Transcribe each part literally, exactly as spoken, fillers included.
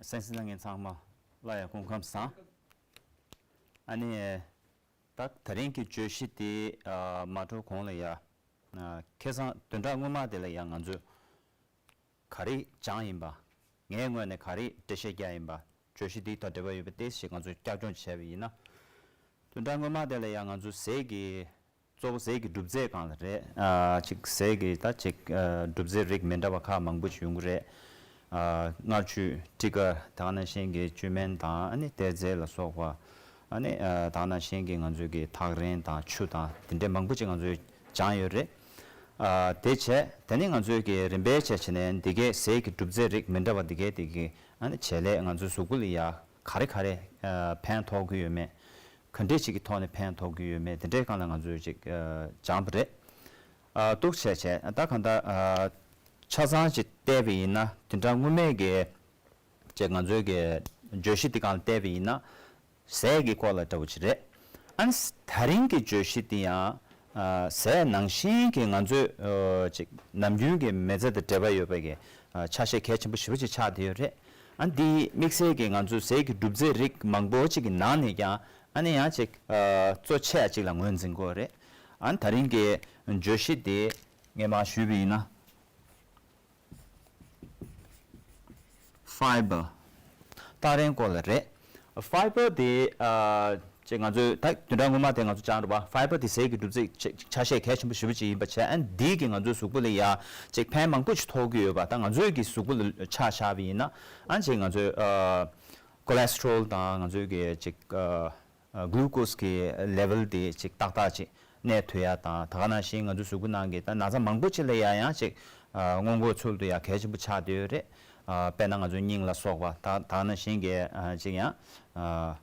གསན་གཟིགས་གནང་མཁན་ཚང་མ་ལ་ཡང་སྐུ་ཁམས་བཟང་། ཨ་ནི། ད་དེ་རིང་གི་བརྗོད་གཞི་དེ་ཨ་མ་འགྲོ་གོང་ལ་ཡ། ཨ་ཁ་སང་བདུན་ཕྲག་སྔོན་མ་དེ་ལ་ཡ་ང་ཚོས་ག་རེ་སྦྱངས་ཡིན་པ། ངའི་ངོས་ནས་ག་རེ་འགྲེལ་བཤད་རྒྱག་ཡིན་པ། བརྗོད་གཞི་འདི་དང་འབྲེལ་བ་ཡོད་པ་དེ་ཞིག་ང་ཚོས་བསྐྱར་སྦྱོང་བྱས་པ་ཡིན་ན། བདུན་ཕྲག་སྔོན་མ་དེ་ལ་ཡ་ང་ཚོས་ཟས་ཀྱི། གཙོ་བོ་ཟས་ཀྱི་གྲུབ་རྫས་སྒང་ལ་རེད། ཨ་ཅིག་ཟས་ཀྱི་ད་ཅིག་ཨ་གྲུབ་རྫས་རིགས་མི་འདྲ་བ་ཁག་མང་པོ་ཞིག་ཡོང་གི་རེད། ཨ་མངར་ཆུ། སྤྲི་དཀར། དེ་ག་ནང་བཞིན་གྱི་བཅུད་སྨན་དང་ཨ་ནི་ཏེ་ཛེ་ལ་སོགས་པ། ཨ་ནི་ཨ་དེ་ག་ནང་བཞིན་གྱི་ང་ཚོའི་གི་ཐག་རིང་དང་ཆུ་དང་དེ་འདྲའི་མང་པོ་ཅིག་ང་ཚོས་སྦྱངས་ཡོད་རེད། ཨ་དེ་བྱས་དེ་ནི་ང་ཚོའི་གི་རིམ་པས་བྱས་བྱས་ནས་འདི་གའི་ཟས་ཀྱི་གྲུབ་རྫས་རིགས་མི་འདྲ་བ་འདི་གའི་དེ་གི་ཨ་ནི་བྱེད་ལས་ང་ཚོའི་གཟུགས་པོ་ལ་ཡ་ག་རེ་ག་རེ་ཨ་ཕན་ཐོགས་ཀྱི་ཡོད་མེད། ག་འདྲས་ཅིག་གི་ཐོག་ནས་ཕན་ཐོགས་ཀྱི་ཡོད་མེད་དེ་འདྲའི་སྒང་ལ་ང་ཚོས་ཅིག་ཨ་སྦྱངས་པ་རེད། ཨ་འདུག་བྱས་བྱས་ད་གང་ལྟར་ཨ་ཆ་ཚང་ཅིག་བལྟས་པ་ཡིན་ན་དེ་འདྲ་སྔོན་མའི་གི་ཅིག་ང་ཚོའི་གི་བརྗོད་གཞི་འདི་སྒང་ལ་བལྟས་པ་ཡིན་ན་ཟས་ཀྱི་སྐོར་ལ་འདྲ་བོ་ཅིག་རེད། ཨ་ནི་དེ་རིང་གི་བརྗོད་གཞི་འདི་ཡང་ཨ་ཟས་ནང་བཞིན་གྱི་ང་ཚོས་ཨ་ཅིག་ནམ་རྒྱུན་གྱི་མི་ཚེ་དང་འབྲེལ་བ་ཡོད་པའི་གི་ཨ་ཆ་ཤས་གལ་ཆེན་པོ་ཞེ་པོ་ཅིག་ཆགས་བསྡད་ཡོད་རེད། ཨ་འདི་དམིགས་བསལ་གྱི་ང་ཚོའི་ཟས་ཀྱི་གྲུབ་རྫས་རིགས་མང་པོ་ཅིག་གི་ནང་ནས་ཀྱང་ཨ་ནི་ཡང་ཅིག་ཨ་གཙོ་ཆེ་བ་ཅིག་ལ་ངོས་འཛིན་དགོས་རེད། ཨ་ནི་དེ་རིང་གི་བརྗོད་གཞི་དེ་ངས་མར་ཞུས་པ་ཡིན་ན། ཕའི་བར། ཐག་རིང་སྐོར་ལ་རེད། ཕའི་བར་དེ་ཨ་ཅེ་ང་ཚོས་ད་བདུན་ཕྲག་སྔོན་མ་དེ་ང་ཚོ་སྦྱངས་རེད་པ། ཕའི་བར་དེ་ཟས་ཀྱི་གྲུབ་རྫས་ཆ་ཆ་ཤས་གལ་ཆེན་པོ་ཞེ་པོ་ཅིག་ཡིན་པ་བྱས། ཨ་འདི་གིས་ང་ཚོའི་གཟུགས་པོ་ལ་ཡ་ཅིག་ཕན་མང་པོ་ཞིག་ཐོགས་ཀྱི་ཡོད་པ། ད་ང་ཚོའི་གི་གཟུགས་པོ་ལ་ཆ་བཞག་པ་ཡིན་ན་ཨ་ཅེ་ང་ཚོའི་ཨ་ཀོ་ལེ་སི་ཊོ་རོལ་དང་ང་ཚོའི་གི་ཅིག་ཨ་གླུ་ཀོ་སི་གི་ལེ་ཝལ་དེ་ཅིག་ཏག་ཏག་ཅིག་གནས་ཐུབ་ཡ་དང་། ད་ག་ནང་བཞིན་ང་ཚོའི་གཟུགས་པོ་ནང་གི་ད་ན་ཚ་མང་པོ་ཅིག་ལ་ཡ་ཡང་ཅིག་ཨ་སྔོན་འགོག་ཚུལ་དུ་ཡ་གལ་ཆེན་པོ་ཆགས་བསྡད་ཡོད་རེད། ཨ་དཔེར་ན་ང་ཚོའི་སྙིང་ལ་སོགས་པ། ད་ད་ག་ནང་བཞིན་གྱི་ཨ་ཅིག་ཡང་ཨ་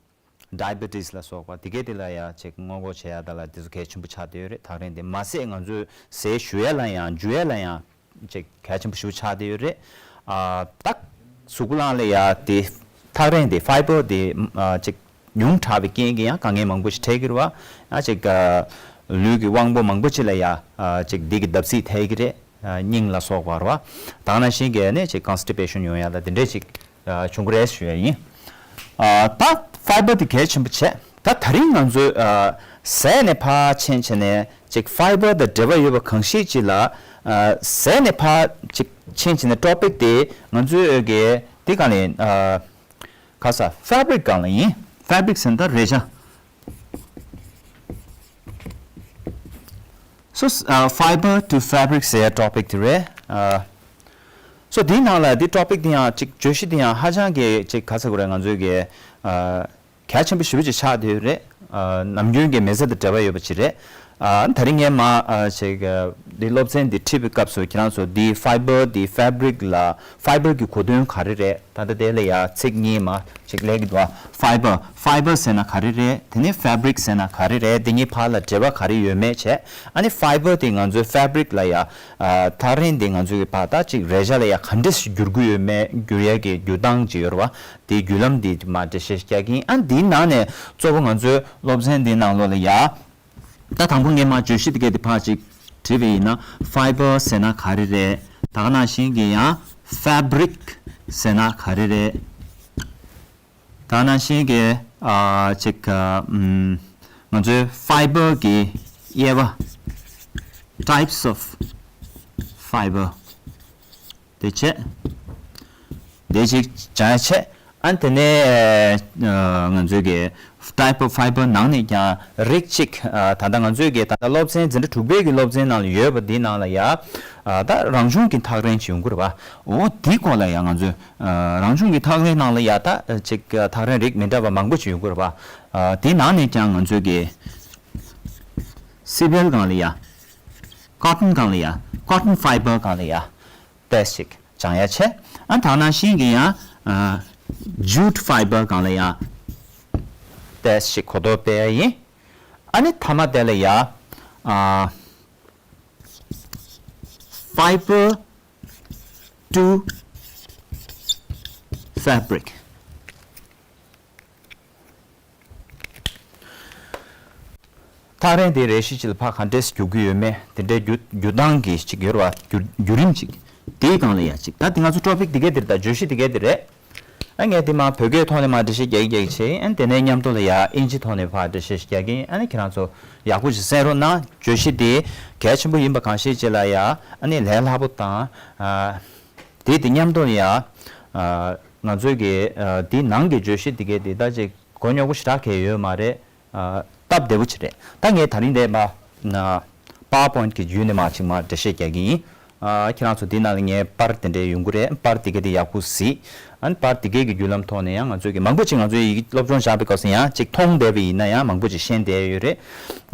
ཌའི་བེ་ཊི་སི་ལ་སོགས་པ་དེ་གའི་དེ་ལ་ཡ་ཅིག་སྔོན་འགོག་བྱེད་ཡ་ད་ལ་དེ་ཚོ་གལ་ཆེན་པོ་ཆགས་བསྡད་ཡོད་རེད། ཐག་རིང་དེ་མ་ཟད་ང་ཚོའི་ཟས་ཞུ་ཡ་ལ་ཡང་འཇུ་ཡ་ལ་ཡང་ཅིག་གལ་ཆེན་པོ་ཞེ་པོ་ཆགས་བསྡད་ཡོད་རེད། ཨ་ད་གཟུགས་པོ་ནང་ལ་ཡ་དེ་ཐག་རིང་དེ་ཕའི་བར་དེ་ཨ་ཅིག་ཉུང་དྲགས་པའི་རྐྱེན་གྱིས་ཡང་དཀའ་ངལ་མང་པོ་ཞིག་འཕྲད་ཀྱི་རེད་པ། ཡང་ཅིག་ཨ་ལུས་ཀྱི་དབང་པོ་མང་པོ་ཅིག་ལ་ཡ་ཨ་ཅིག་འདི་གི་བརྡབ་གསིག་ཐེབས་ཀྱི་རེད། ཨ་སྙིང་ལ་སོགས་པ་རེད་པ། ད་ག་ནང་བཞིན་གྱི་ནི་ཅིག་ཀོན་སི་ཊི་པེ་ཤན་ཡོང་ཡ་ལ་དེ་འདྲས་ཅིག་ཨ་བྱུང་གི་རེད་ཞུ་ཡ་ཡིན། ཨ་ད་ཕའི་བར་དེ་གལ་ཆེན་པོ་བྱས། ད་དེ་རིང་ང་ཚོས་ཨ་ཟས་ནས་ཕར་ཕྱིན་བྱས་ནས་ཅིག་ཕའི་བར་དང་འབྲེལ་བ་ཡོད་པ་གང་ཞིག་ཅིག་ལ། ཨ་ཟས་ནས་ཕར་ཅིག་ཕྱིན་བྱས་ནས་ཊོ་པིག་དེ་ང་ཚོའི་གི་དེ་གང་ལ་ཡིན། ཨ་ག་ས་ཕེབ་རིག་སྒང་ལ་ཡིན། ཕེབ་རིག་ཟེར་ན་ད་རས་ཆ། So, uh, fiber to fabric ཟེར་ཊོ་པིག་དེ་རེད། ཨ་སོ་དེའི་ནང་ལ་དེ་ཊོ་པིག་དེ་ཡང་ཅིག་བརྗོད་གཞི་དེ་ཡང་ཧ་ཅང་གི་ཅིག་ག་ས་གོ་རེད། ང་ཚོའི་གི་ཨ་གལ་ཆེན་པོ་ཞེ་པོ་ཅིག་ཆགས་བསྡད་ཡོད་རེད། ཨ་ནམ་རྒྱུན་གྱི་མི་ཚེ་དང་འབྲེལ་བ་ཡོད་པ་ཅིག་རེད། ཨ་ད་རིང་ངས་མ་ཨ་ཅིག་ཨ་འདི་སློབ་ཚན་འདི་ཁྲིད་པའི་སྐབས་སུ་ཁྱེད་རང་ཚོ་འདི་ཕའི་བར་འདི་ཕེབ་རིག་ལ་ཕའི་བར་གྱི་གོ་དོན་ག་རེ་རེད། ད་ལྟ་དེ་ལ་ཡ་ཚིག་གཉིས་མ་ཅིག་ལས་ཀྱི་འདུག་ཕའི་བར། ཕའི་བར་ཟེར་ན་ག་རེ་རེད། དེ་ནས་ཕེབ་རིག་ཟེར་ན་ག་རེ་རེད། འདི་གཉིས་བར་ལ་འབྲེལ་བ་ག་རེ་ཡོད་མེད་བྱས། ཨ་ནི་ཕའི་བར་དེ་ང་ཚོའི་ཕེབ་རིག་ལ་ཡ་ཨ་ཐག་རིང་དེ་ང་ཚོའི་གི་ཕར་ད་ཅིག་རས་ཆ་ལ་ཡ་ག་འདྲས་སེ་འགྱུར་གྱི་ཡོད་མེད། འགྱུར་ཡ་གི་འགྱུར་སྟངས་ཅིག་ཡོད་རེད་པ། དེའི་བརྒྱུད་ལམ་དེ་མར་འགྲེལ་བཤད་རྒྱག་གི་ཡིན། ཨ་འདིའི་ནང་ནས་གཙོ་བོ་ང་ཚོའི་སློབ་ཚན་འདིའི་ནང་ལོགས་ལ་ཡ། ད་དང་པོ་ངས་མར་བརྗོད་གཞི་དེ་གའི་དེ་ཕར་ཅིག་བྲིས་པ་ཡིན་ན། ཕའི་བར་ཟེར་ན་ག་རེ་རེད། ད་ག་ནང་བཞིན་གྱི་ཡང་ཕེབ་རིག་ཟེར་ན་ག་རེ་རེད། ད་ག་ནང་བཞིན་གྱི་ཨ་ཅིག་ཨ་ཨམ་ང་ཚོའི་ཕའི་བར་གྱི་དབྱེ་བ། Types of fiber དེ་བྱས། དེ་ཅིག་སྦྱང་ཡ་བྱས། ཨ་དེ་ནས་ཨ་ང་ཚོའི་གི་type of fiber ནང་ནས་ཀྱང་རིགས་གཅིག་ཨ་ད་ལྟ་ང་ཚོའི་གི་ད་ལྟ་སློབ་ཚན་འཛིན་གྲྭ་དྲུག་པའི་གི་སློབ་ཚན་ནང་ལ་ཡོད་པ་འདི་ནང་ལ་ཡ་ཨ་ད་རང་བྱུང་གི་ཐག་རིང་ཅིག་ཡོང་གི་རེད་པ། འོ་དེའི་སྐོར་ལ་ཡ་ང་ཚོས་ཨ་རང་བྱུང་གི་ཐག་རིང་ནང་ལ་ཡ་ད་ཅིག་ཐག་རིང་རིགས་མི་འདྲ་བ་མང་པོ་ཅིག་ཡོང་གི་རེད་པ། ཨ་དེའི་ནང་ནས་ཀྱང་ང་ཚོའི་གི་སི་བེལ་སྒང་ལ་ཡ། ཀོ་ཊོན་སྒང་ལ་ཡ། ཀོ་ཊོན་ཕའི་བར་སྒང་ལ་ཡ། ཏོག་ཙམ་ཅིག་སྦྱང་ཡ་བྱས། ཨ་ད་ག་ནང་བཞིན་གྱི་ཡང་ཨ་ཇུཊ་ཕའི་བར་སྒང་ལ་ཡང་ཏོག་ཙམ་གོ་རྟོགས་སྤེལ་ཡ་ཡིན། ཨ་ནི་མཐའ་མ་དེ་ལ་ཡ་ཨ་fiber to fabric ཐག་རིང་དེ་རས་གཞི་ཅིག་ལ་ཕར་ག་འདྲས་འགྱུར་གྱི་ཡོད་མེད། དེ་འདྲའི་འགྱུར་འགྱུར་སྟངས་ཀྱི་ཅིག་ཡོད་རེད་པ། འགྱུར་བརྒྱུད་རིམ་ཅིག་དེའི་སྒང་ལ་ཡ་ཅིག་ད་དེ་ང་ཚོ་ཊོ་པིག་དེ་ག་དེ་རེད། ད་བརྗོད་གཞི་དེ་ག་དེ་རེད། ད་ངས་དེ་མ་བོད་སྐད་ཐོག་ནས་མ་འགྲེལ་བཤད་རྒྱག་གི་རྒྱག་གི་བྱས། ཨ་ནི་དེ་ནས་མཉམ་དུ་ལ་ཡ་ཨིན་ཇི་ཐོག་ནས་ཕར་འགྲེལ་བཤད་རྒྱག་གི་ཡིན། ཨ་ནི་ཁྱེད་རང་ཚོ་ཡག་པོ་ཞིག་གསན་རོགས་གནང་། བརྗོད་གཞི་དེ་གལ་ཆེན་པོ་ཡིན་པ་གང་ཤེས་ཅིག་ལ་ཡ། ཨ་ནི་ལས་སླ་པོ་དང་། ཨ། དེ་དེ་མཉམ་དུ་ཡ། ཨ། ང་ཚོའི་གི། ཨ། དེ་ནང་གི་བརྗོད་གཞི་དེ་གས་དེ་ད་ཅིག་གོ་རྙོག་པོ་ཞེ་དྲག་གས་ཡོད་མ་རེད། ཨ། སྟབས་བདེ་པོ་ཅིག་རེད། ད་ངས་ད་རིང་འདས་མ། ན། PowerPoint་གི་བརྒྱུད་ནས་མ་ཅིག་མ་འགྲེལ་བཤད་རྒྱག་གི་ཡིན། ཨ། ཁྱེད་རང་ཚོ་དེ་ནང་ལ་ངས་པར་དེ་འདྲས་ཡོང་གི་རེད། པར་དེ་གས་དེ་ཡག་པོ་གཟིགས། ཨ་ནི་པར་དེ་གས་ཀྱི་བརྒྱུད་ལམ་ཐོག་ནས་ཡང་ང་ཚོས་ཀྱི་མང་པོ་ཅིག་ང་ཚོའི་ཡི་གེ་སློབ་སྦྱོང་བྱ་བའི་སྐབས་སུ་ཡང་ཅིག་མཐོང་བསྡད་པ་ཡིན་ན་ཡང་མང་པོ་ཅིག་ཤེས་བསྡད་ཡོད་རེད།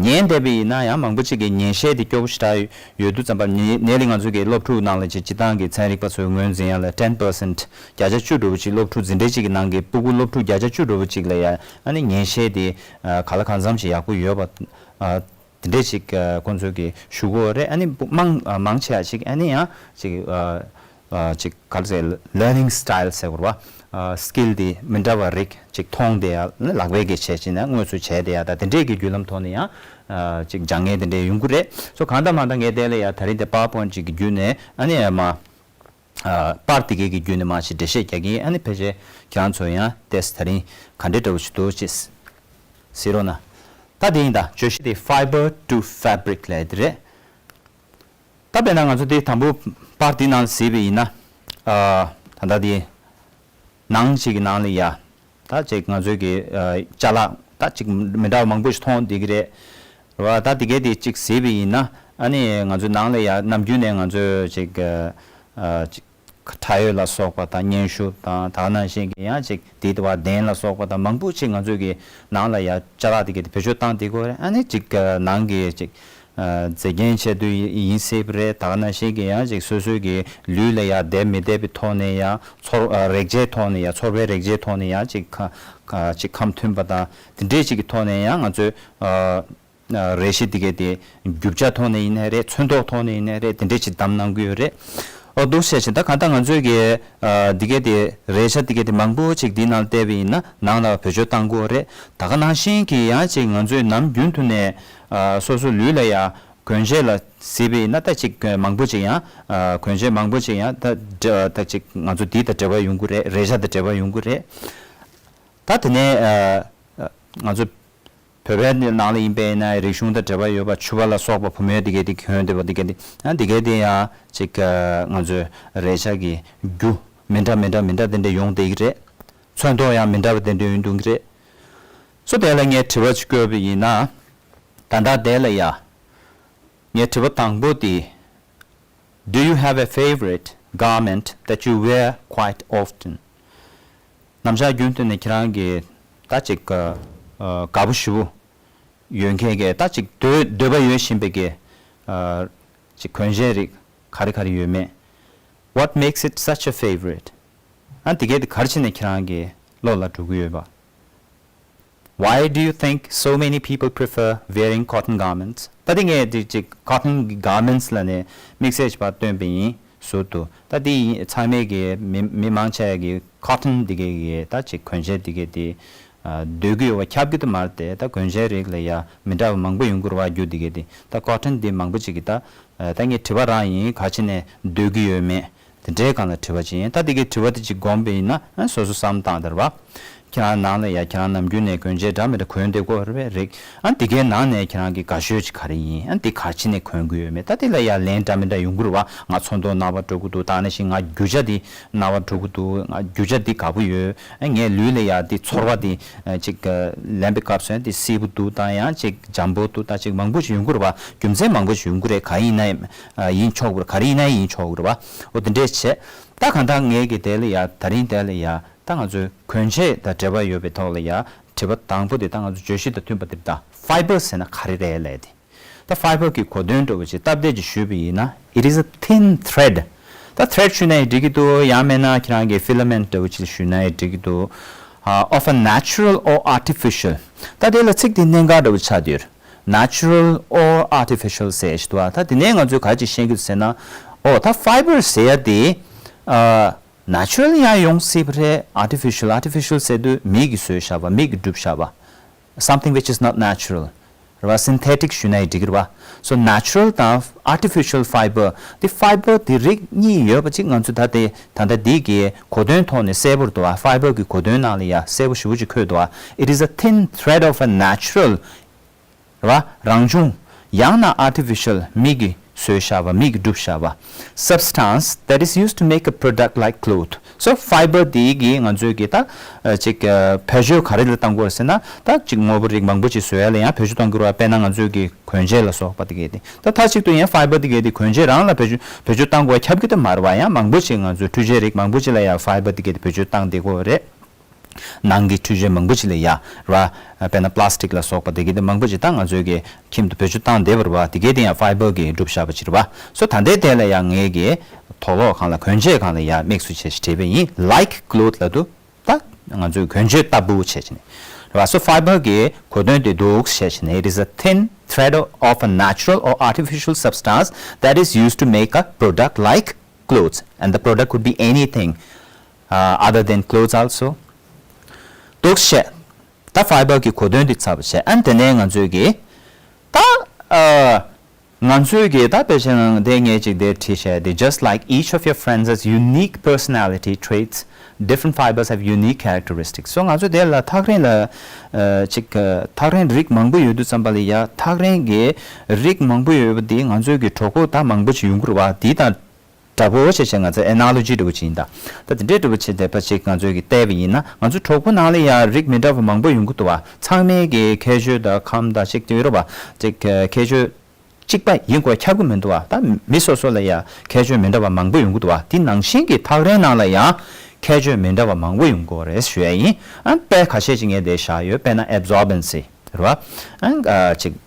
ཉན་བསྡད་པ་ཡིན་ན་ཡང་མང་པོ་ཅིག་གི་ཉན་ཤེས་དེ་སྐྱོ་པོ་ཞེ་དྲག་ཡོད་དུས་ཙམ་པ། ཉེ་ལས་ང་ཚོ་གི་སློབ་ཕྲུག་ནང་ལ་ཅིག་སྤྱི་བཏང་གི་ཚན་རིག་པ་ཚོའི་ངོས་འཛིན་ཡ་ལ་ten percent། བརྒྱ་ཆ་བཅུ་འགྲོ་བ་ཅིག་སློབ་ཕྲུག་འཛིན་གྲྭ་གཅིག་གི་ནང་གི་སྤུ་གུ་སློབ་ཕྲུག་བརྒྱ་ཆ་བཅུ་འགྲོ་བ་ཅིག་ལ་ཡ། ཨ་ནི་ཉན་ཤེས་དེ་ག་ལ་གང་འཚམ་ཞིག་ཡག་པོ་ཡོད་པ། དེ་འདྲས་ཅིག་ཁོང་ཚོས་ཀྱི་ཞུ་གོ་རེད། ཨ་ནི་མང་མང་ཆེ་བ་ཅིག་ཨ་ནི་ཡང་ཅིག་ཅིག་ག་རེ་ཟེར། learning style ཟེར་དགོས་རེད་བ། skill དེ་མི་འདྲ་བ་རིགས་ཅིག་མཐོང་བསྡད་ཡ། ལག་པས་ཀྱི་བྱས་ཅིག་ན་དངོས་སུ་བྱས་བསྡད་ཡ། ད་དེ་འདྲས་ཀྱི་བརྒྱུད་ལམ་ཐོག་ནས་ཡང་ཅིག་སྦྱང་མཁན་དེ་འདྲས་ཡོང་གི་རེད། སོ་གང་ལྟར་མང་ལྟར་ངས་དེ་ལ་ཡ་ད་རིང་དེ་PowerPoint ཅིག་གི་བརྒྱུད་ནས། ཨ་ནི་ཡ་མ། ཨ། པར་དེ་གས་ཀྱི་བརྒྱུད་ནས་མ་ཞིག་འགྲེལ་བཤད་རྒྱག་གི་ཡིན། ཨ་ནི་ཕལ་ཆེར་ཁྱེད་རང་ཚོ་ཡང་ཏེས་ད་རིང་ག་འདྲས་འདྲ་བོ་ཞིག་འདུག་ཅེས་གཟིགས་རོགས་གནང་། ད་དེ་ཡིན། ད་བརྗོད་གཞི་དེ་fiber to fabric ལབ་དེ་རེད། ད་དཔེར་ན་ང་ཚོ་དེ་དང་པོ་པར་དེ་ནང་གཟིགས་པ་ཡིན་ན། ཨ། ད་ལྟ་དེ་ནང་ཞིག་གི་ནང་ལ་ཡ། ད་ཅིག་ང་ཚོའི་གི། ཨ། ཅ་ལག་ད་ཅིག་མི་འདྲ་བ་མང་པོ་ཞིག་མཐོང་བསྡད་ཀྱི་རེད། རེད་བ། ད་དེ་གས་དེ་ཅིག་གཟིགས་པ་ཡིན་ན། ཨ་ནི་ང་ཚོའི་ནང་ལ་ཡ་ནམ་རྒྱུན་ནས་ང་ཚོས་ཅིག་ཨ། ཅིག་ཁྲ་ཡོལ་ལ་སོགས་པ་དང་། སྙན་ཞུ་དང་། ད་ག་ནང་བཞིན་གྱི་ཡང་ཅིག་དེ་ལྟ་བུ་གདན་ལ་སོགས་པ་དང་མང་པོ་ཅིག་ང་ཚོའི་གི་ནང་ལ་ཡ་ཅ་ལག་དེ་གས་དེ་བེད་སྤྱོད་བཏང་བསྡད་ཀྱི་ཡོད་རེད། ཨ་ནི་ཅིག་ནང་གི་ཅིག་ཨ། མཛེས་རྒྱན་ཆེད་དུ་ཡིན་སྲིད་པ་རེད། ད་ག་ནང་བཞིན་གྱི་ཡང་ཅིག་སོ་སོའི་གི་ལུས་ལ་ཡ་བསྡད་མི་བསྡད་པའི་ཐོག་ནས་ཡ། ཚོར། ཨ། རེག་བྱའི་ཐོག་ནས་ཡ། ཚོར་བའི་རེག་བྱའི་ཐོག་ནས་ཡ་ཅིག་ཁ། ཨ། ཅིག་ཁམས་མཐུན་པ་དང་དེ་འདྲས་ཅིག་གི་ཐོག་ནས་ཡ་ང་ཚོས། ཨ། ཨ། རས་གཞི་དེ་གས་དེ་རྒྱུ་ཆ་ཐོག་ནས་ཡིན་ནའི་རེད། ཚོན་མདོག་ཐོག་ནས་ཡིན་ནའི་རེད། དེ་འདྲས་ཅིག་བདམས་གནང་གི་ཡོད་རེད། ཨོ། འདུག་བྱས་ཅིག་ད་གང་ལྟར་ང་ཚོའི་གི། ཨ། འདི་གས་དེ་རས་ཆ་འདི་གས་དེ་མང་པོ་ཅིག་འདི་ནང་བལྟས་པ་ཡིན་ན་ནང་ལ་བེད་སྤྱོད་བཏང་དགོས་རེད། ད་ག་ནང་བཞིན་གྱི་ཡང་ཅིག་ང་ཚོས་ནམ་རྒྱུན་དུ་ནས། ཨ། སོ་སོ་ལུས་ལ་ཡ་གོན་ཆས་ལ་གཟིགས་པ་ཡིན་ན་ད་ཅིག་མང་པོ་ཅིག་ཡང་། ཨ། གོན་ཆས་མང་པོ་ཅིག་ཡང་ད་འདྲ། ད་ཅིག་ང་ཚོ་འདི་དང་འབྲེལ་བ་ཡོང་གི་རེད། རས་ཆ་དང་འབྲེལ་བ་ཡོང་གི་རེད། ད་དེ་ནས། ཨ། ང་ཚོ་བོད་པའི་ནང་ལ་ཡིན་པས་ན་རིག་གཞུང་དང་འབྲེལ་བ་ཡོད་པ་ཕྱུ་པ་ལ་སོགས་པ་བུ་མོའི་དེ་གས་དེ་གྱོན་བསྡད་པ་དེ་གས་དེ། ཨ། དེ་གས་དེ་ཡང་ཅིག་ང་ཚོའི་རས་ཆ་གི་རྒྱུ་མི་འདྲ་མི་འདྲ་མི་འདྲ་དེ་འདྲ་ཡོང་བསྡད་ཀྱི་རེད། ཚོན་མདོག་ཡང་མི་འདྲ་བ་དེ་འདྲ་ཡོང་བསྡད་ཀྱི་རེད། སོ་དེ་ལ་ངས་དྲི་བ་ཅིག་བཀོད་པ་ཡིན་ན། ད་ལྟ་དེ་ལ་ཡ། ངའི་དྲི་བ་དང་པོ་དེ། Do you have a favorite garment that you wear quite often? ནམ་ཞག་རྒྱུན་དུ་ནས་ཁྱེད་རང་གི་ད་ཅིག་ཨ། དགའ་པོ་ཞེ་པོ་ཡོད་མཁན་གྱི། ད་ཅིག་འདོད་འདོད་པ་ཡོད་བཞིན་པའི་གི། ཨ། ཅིག་གོན་ཆས་རིགས་ག་རེ་ག་རེ་ཡོད་མེད། What makes it such a favorite? ཨ། དེ་གས་དེ་ག་རེ་བྱས་ནས་ཁྱེད་རང་གི་བློ་ལ་འགྲོ་གི་ཡོད་པ། Why do you think so many people prefer wearing cotton garments? ད་དེ་ངས་དེ་ཅིག་cotton garments ལབ་ནས་དམིགས་བསལ་ཅིག་ཕར་བཏོན་པ་ཡིན། ཟུར་དུ། ད་དེ་ཡིན་ཚང་མས་གི་མི་མི་མང་ཆེ་གི་cotton དེ་གས་གི་ད་ཅིག་གོན་ཆས་དེ་གས་དེ། ཨ། འདོད་ཀྱི་ཡོད་པ་ཁྱབ་ཀྱི་འདུག་མ་རེད་དེ། ད་གོན་ཆས་རིགས་ལ་ཡ་མི་འདྲ་བ་མང་པོ་ཡོང་གི་རེད་བ། རྒྱུ་དེ་གས་དེ། ད་cotton དེ་མང་པོ་ཅིག་གི་ད། ཨ། ད་ངས་དྲི་བ་རང་ཡིན། ག་རེ་བྱས་ནས་འདོད་ཀྱི་ཡོད་མེད། དེ་འདྲའི་སྒང་ལ་དྲི་བ་ཅིག་ཡིན། ད་དེ་གའི་དྲི་བ་དེ་ཅིག་བསྒོམས་པ་ཡིན་ན། ཨ། སོ་སོ་བསམ་བཏང་དང་རེད་བ། ཁྱེད་རང་ནང་ལ་ཡ་ཁྱེད་རང་ནམ་རྒྱུན་ནས་གོན་ཆས་འདྲ་མི་འདྲ་གོན་བསྡད་ཀྱི་ཡོད་རེད་པས། རེད། ཨ། དེ་གའི་ནང་ནས་ཁྱེད་རང་གི་དགའ་ཤོས་ཅིག་ག་རེ་ཡིན། ཨ། དེ་ག་རེ་བྱས་ནས་གོན་གྱི་ཡོད་མེད། ད་དེ་ལ་ཡ་ལན་འདྲ་མི་འདྲ་ཡོང་གི་རེད་བ། ང་ཚོན་མདོག་རྣ་བར་འགྲོ་གི་འདུག་ད་ནང་བཞིན་ང་རྒྱུ་ཆ་དེ་རྣ་བར་འགྲོ་གི་འདུག་ང་རྒྱུ་ཆ་དེ་དགའ་པོ་ཡོད། ཨ། ངའི་ལུས་ལ་ཡ་དེ་ཚོར་བ་དེ་ཅིག་ལེན་པའི་སྐབས་སུ་ཡང་དེ་བསིལ་པོ་འདུག་ད་ཡང་ཅིག་འཇམ་པོ་འདུག་ད་ཅིག་མང་པོ་ཞིག་ཡོང་གི་རེད་བ། རྒྱུ་མཚན་མང་པོ་ཞིག་ཡོང་གི་རེད། ག་ཡིན་ན་ཡིན་ཆོག་གི་རེད། ག་རེ་ཡིན་ན་ཡིན་ཆོག་གི་རེད་བ། འོ་དེ་འདྲས་བྱས། ད་གང་ལྟར་ངས་ཀྱི་དེ་ལ་ཡ་ད་རིང་དེ་ལ་ཡ་ད་ང་ཚོའི་གོན་ཆས་དང་འབྲེལ་བ་ཡོད་པའི་ཐོག་ལ་ཡ་དྲི་བ་དང་པོ་དེ། ད་ང་ཚོ་བརྗོད་གཞི་དང་མཐུན་པ་དེ། ད་fiber ཟེར་ན་ག་རེ་རེད་ལབ་དེ། ད་fiber གི་གོ་དོན་འདྲ་བོ་ཅིག་སྟབས་བདེ་ཅིག་ཞུས་པ་ཡིན་ན། It is a thin thread. ད་thread ཞུས་ན་ཡང་འགྲིག་གི་འདུག་ཡང་མིན་ན་ཁྱེད་རང་གི་filament འདྲ་བོ་ཅིག་ཞུས་ན་ཡང་འགྲིག་གི་འདུག་ཨ། of a natural or artificial. ད་དེ་ལ་ཚིག་དེ་གནད་འགག་འདྲ་བོ་ཆགས་བསྡད་ཡོད། Natural or artificial ཟེར་ཞིག་འདུག་ཨ། ད་དེ་ནས་ང་ཚོས་ག་ཅིག་ཤེས་ཀྱི་འདུག་ཟེར་ན། ཨོ། ད་fiber ཟེར་ཡ་དེ། ཨ། natural ཡང་ཡོང་སྲིད་པ་རེད། artificial, artificial ཟེར་དུས་མི་གིས་བཟོས་བཞག་པ། མི་གིས་བསྒྲུབས་བཞག་པ། Something which is not natural. རེད་བ། སིན་ཐེ་ཊིག་ཞུས་ན་ཡང་འགྲིག་གི་རེད་བ། སོ་ནེ་ཅུ་རལ་དང་ཨར་ཊི་ཕི་ཤལ་ཕའི་བར་དེ་ཕའི་བར་དེ་རིགས་གཉིས་ཡོད་པ་ཅིག་ང་ཚོས་ད་ལྟའི་ད་ལྟ་འདི་གི་གོ་དོན་ཐོག་ནས་གསལ་པོ་རེད་བ། ཕའི་བར་གི་གོ་དོན་ནང་ལ་ཡང་གསལ་པོ་ཞེ་པོ་ཅིག་འཁོད་འདུག་བ། It is a thin thread of a natural རེད་བ། རང་བྱུང་། ཡང་ན་ཨར་ཊི་ཕི་ཤལ། མི་གིས་བཟོས་བཞག་པ། མི་གིས་བསྒྲུབས་བཞག་པ། Substance that is used to make a product like cloth. So fiber དེ་གིས་ང་ཚོས་གི་ད་ཅིག་བེད་སྤྱོད་ག་རེ་ལ་བཏང་གི་ཡོད་ཟེར་ན། ད་ཅིག་དངོས་པོ་རིགས་མང་པོ་ཅིག་བཟོ་ཡ་ལ་ཡང་བེད་སྤྱོད་གཏོང་གི་རེད་བ། དཔེར་ན་ང་ཚོས་གི་གོན་ཆས་ལ་སོགས་པ་དེ་གས་དེ། ད་མཐའ་གཅིག་ཏུ་ཡང་ཕའི་བར་དེ་གས་དེ་གོན་ཆས་རང་ལ་བེད་སྤྱོད་བེད་སྤྱོད་བཏང་དགོས་ཁྱབ་ཀྱི་ད་མ་རེད་བ། ཡང་མང་པོ་ཅིག་ང་ཚོས་འཕྲུལ་ཆས་རིགས་མང་པོ་ཅིག་ལ་ཡང་ཕའི་བར་དེ་གས་དེ་བེད་སྤྱོད་བཏང་བསྡད་ཀྱི་ཡོད་རེད། ནང་གི་འཕྲུལ་ཆས་མང་པོ་ཅིག་ལ་ཡ་ར། དཔེར་ན་པ་ལ་སི་ཊིག་ལ་སོགས་པ་དེ་གའི་དེ་མང་པོ་ཅིག་ད་ང་ཚོའི་གི་ཁྱིམ་དུ་བེད་སྤྱོད་བཏང་བསྡད་པ་རེད་བ། དེ་གའི་དེ་ཡང་ཕའི་བར་གྱིས་གྲུབ་བཞག་པ་ཅིག་རེད་བ། སོ་ད་ལྟའི་དེ་ལ་ཡང་ངས་གི་དོག་ལོག་སྒང་ལ་གོན་ཆས་སྒང་ལ་ཡ་དམིགས་སུ་བྱས་ཤིག་བྲིས་པ་ཡིན། Like cloth ལབ་དུས་ད་ང་ཚོའི་གོན་ཆས་ལྟ་བུ་བྱས་ཕྱིན་རེད་བ། སོ་ཕའི་བར་གྱི་གོ་དོན་དེ་འདུག་བྱས་ཕྱིན། It is a thin thread of a natural or artificial substance that is used to make a product like clothes, and the product could be anything uh, other than clothes also. འདུག་བྱས། ད་ཕའི་བར་གྱི་གོ་དོན་འདི་ཚར་བ་བྱས། ཨ་ནི་དེ་ནས་ང་ཚོས་གི་ད་ཨ་ང་ཚོས་གི་ད་དཔེ་ཆ་ནང་དེ་ངས་ཅིག་དེ་བྲིས་བྱས་དེ། Just like each of your friends has unique personality traits, different fibers have unique characteristics. སོ་ང་ཚོ་དེ་ལ་ཐག་རིང་ལ་ཨ་ཅིག་ཨ་ཐག་རིང་རིགས་མང་པོ་ཡོད་དུས་ཙམ་པ་ལ་ཡ་ཐག་རིང་གི་རིགས་མང་པོ་ཡོད་པ་འདི་ང་ཚོས་གི་གྲོགས་པོ་ད་མང་པོ་ཞིག་ཡོང་གི་རེད་བ། འདི་དང་འདྲ་པོ་བྱས་བྱས་ང་ཚོ་ཨེ་ན་ལོ་ཇི་འདྲ་པོ་ཅིག་ཡིན་ད། ད་དེ་འདྲའི་འདྲ་པོ་བྱས་བསྡད་པ་ཅིག་ང་ཚོས་ཀྱི་བལྟས་པ་ཡིན་ན། ང་ཚོ་གྲོགས་པོ་ནང་ལ་ཡང་རིགས་མི་འདྲ་བ་མང་པོ་ཡོང་གི་འདུག་བ། ཚང་མས་ཀྱི་ཁྱད་ཆོས་དང་ཁམས་དང་ཅིག་དེ་ཡོད་རེད་བ། ཅིག་ཁྱད་ཆོས་གཅིག་པ་ཡིན་དགོས་ཁྱབ་ཀྱི་མི་འདུག་བ། ད་མི་སོ་སོ་ལ་ཡང་ཁྱད་ཆོས་མི་འདྲ་བ་མང་པོ་ཡོང་གི་འདུག་བ། དེ་ནང་བཞིན་གྱི་ཐག་རིང་ནང་ལ་ཡང་ཁྱད་ཆོས་མི་འདྲ་བ་མང་པོ་ཡོང་གི་རེད་ཞུ་ཡ་ཡིན། ཨ་དཔེ་ཁ་ཤས་ཅིག་ངས་དེ་བཞག་ཡོད། དཔེར་ན་ཨེབ་ཛོར་བན་སི་རེད་བ། ཨ་ཅིག་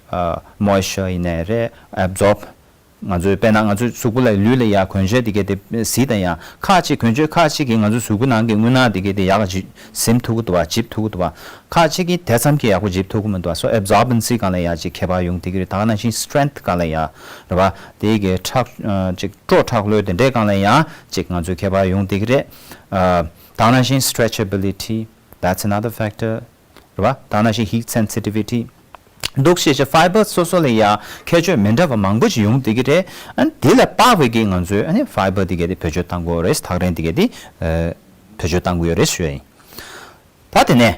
མོའི་ཤར་ཡིན་ནའི་རེད། ཨེབ་ཛོར་ང་ཚོའི་དཔེར་ན་ང་ཚོའི་གཟུགས་པོ་ལ་ལུས་ལ་ཡ་གོན་ཆས་དེ་གས་དེ་གཟིགས་དང་། ཡང་ཁག་ཅིག་གོན་ཆས་ཁག་ཅིག་གིས་ང་ཚོའི་གཟུགས་པོ་ནང་གི་རྔུལ་ནག་དེ་གས་དེ་ཡག་ག་ཅིག་ཟིན་ཐུབ་ཀྱི་འདུག་བ། འཇིབ་ཐུབ་ཀྱི་འདུག་བ། ཁག་ཅིག་གིས་དེ་ཙམ་གྱིས་ཡག་པོ་འཇིབ་ཐུབ་ཀྱི་མི་འདུག་བ། སོ་ཨེབ་ཛོར་བན་སི་སྒང་ལ་ཡ་ཅིག་ཁྱད་པར་ཡོང་བསྡད་ཀྱི་རེད། ད་ག་ནང་བཞིན་སི་ཊེང་ཐི་སྒང་ལ་ཡ་རེད་བ། དེ་གས་ཁྲག་ཅིག་སྤྲོ་ཁྲག་ལོས་དེ་འདྲའི་སྒང་ལ་ཡ་ཅིག་ང་ཚོའི་ཁྱད་པར་ཡོང་བསྡད་ཀྱི་རེད། ད་ག་ནང་བཞིན་སི་ཊེ་ཆེ་བི་ལི་ཊི། That's another factor. རེད་བ། ད་ནང་བཞིན་heat sensitivity འདུག་ཞེས་བྱ་ཕའི་བར་སོ་སོ་ལ་ཡ་ཁྱད་ཆོས་མི་འདྲ་བ་མང་པོ་ཞིག་ཡོང་བསྡད་ཀྱི་རེད། ཨ་ནི་དེ་ལ་དཔག་པའི་གི་ང་ཚོས་ཨ་ནི་ཕའི་བར་དེ་གས་དེ་བེད་སྤྱོད་བཏང་དགོས་རེད། ཐག་རིང་དེ་གས་དེ་ཨ་བེད་སྤྱོད་བཏང་དགོས་ཡོད་རེད་ཞུ་ཡ་ཡིན། ད་དེ་ནས་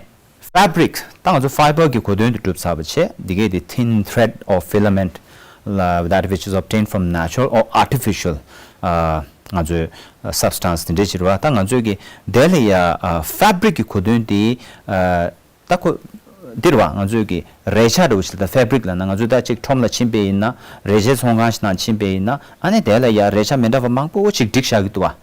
ཕེབ་རིག་ད་ང་ཚོ་ཕའི་བར་གྱི་གོ་དོན་དེ་གྲུབ་ཚར་བ་བྱས། དེ་གས་དེ་thin thread of filament ལ་that which is obtained from natural or artificial ཨ་ང་ཚོའི་substance དེ་འདྲས་ཞིག་རེད་བ། ད་ང་ཚོས་ཀྱི་དེ་ལ་ཡ་ཕེབ་རིག་གི་གོ་དོན་དེ་ཨ། ད་ཁོ་འདིར་བ་ང་ཚོས་ཀྱི་རས་ཆ་འདྲ་བོ་ཞིག་ད་ཕེབ་རིག་ལབ་ན། ང་ཚོས་ད་ཅིག་ཁྲོམ་ལ་ཕྱིན་པ་ཡིན་ན། རས་ཆའི་ཚོང་ཁང་ཞིག་ནང་ཕྱིན་པ་ཡིན་ན། ཨ་ནི་དེ་ལ་ཡ་རས་ཆ་མི་འདྲ་བ་མང་པོ་ཅིག་བསྒྲིགས་བཞག་གི་འདུག་བ།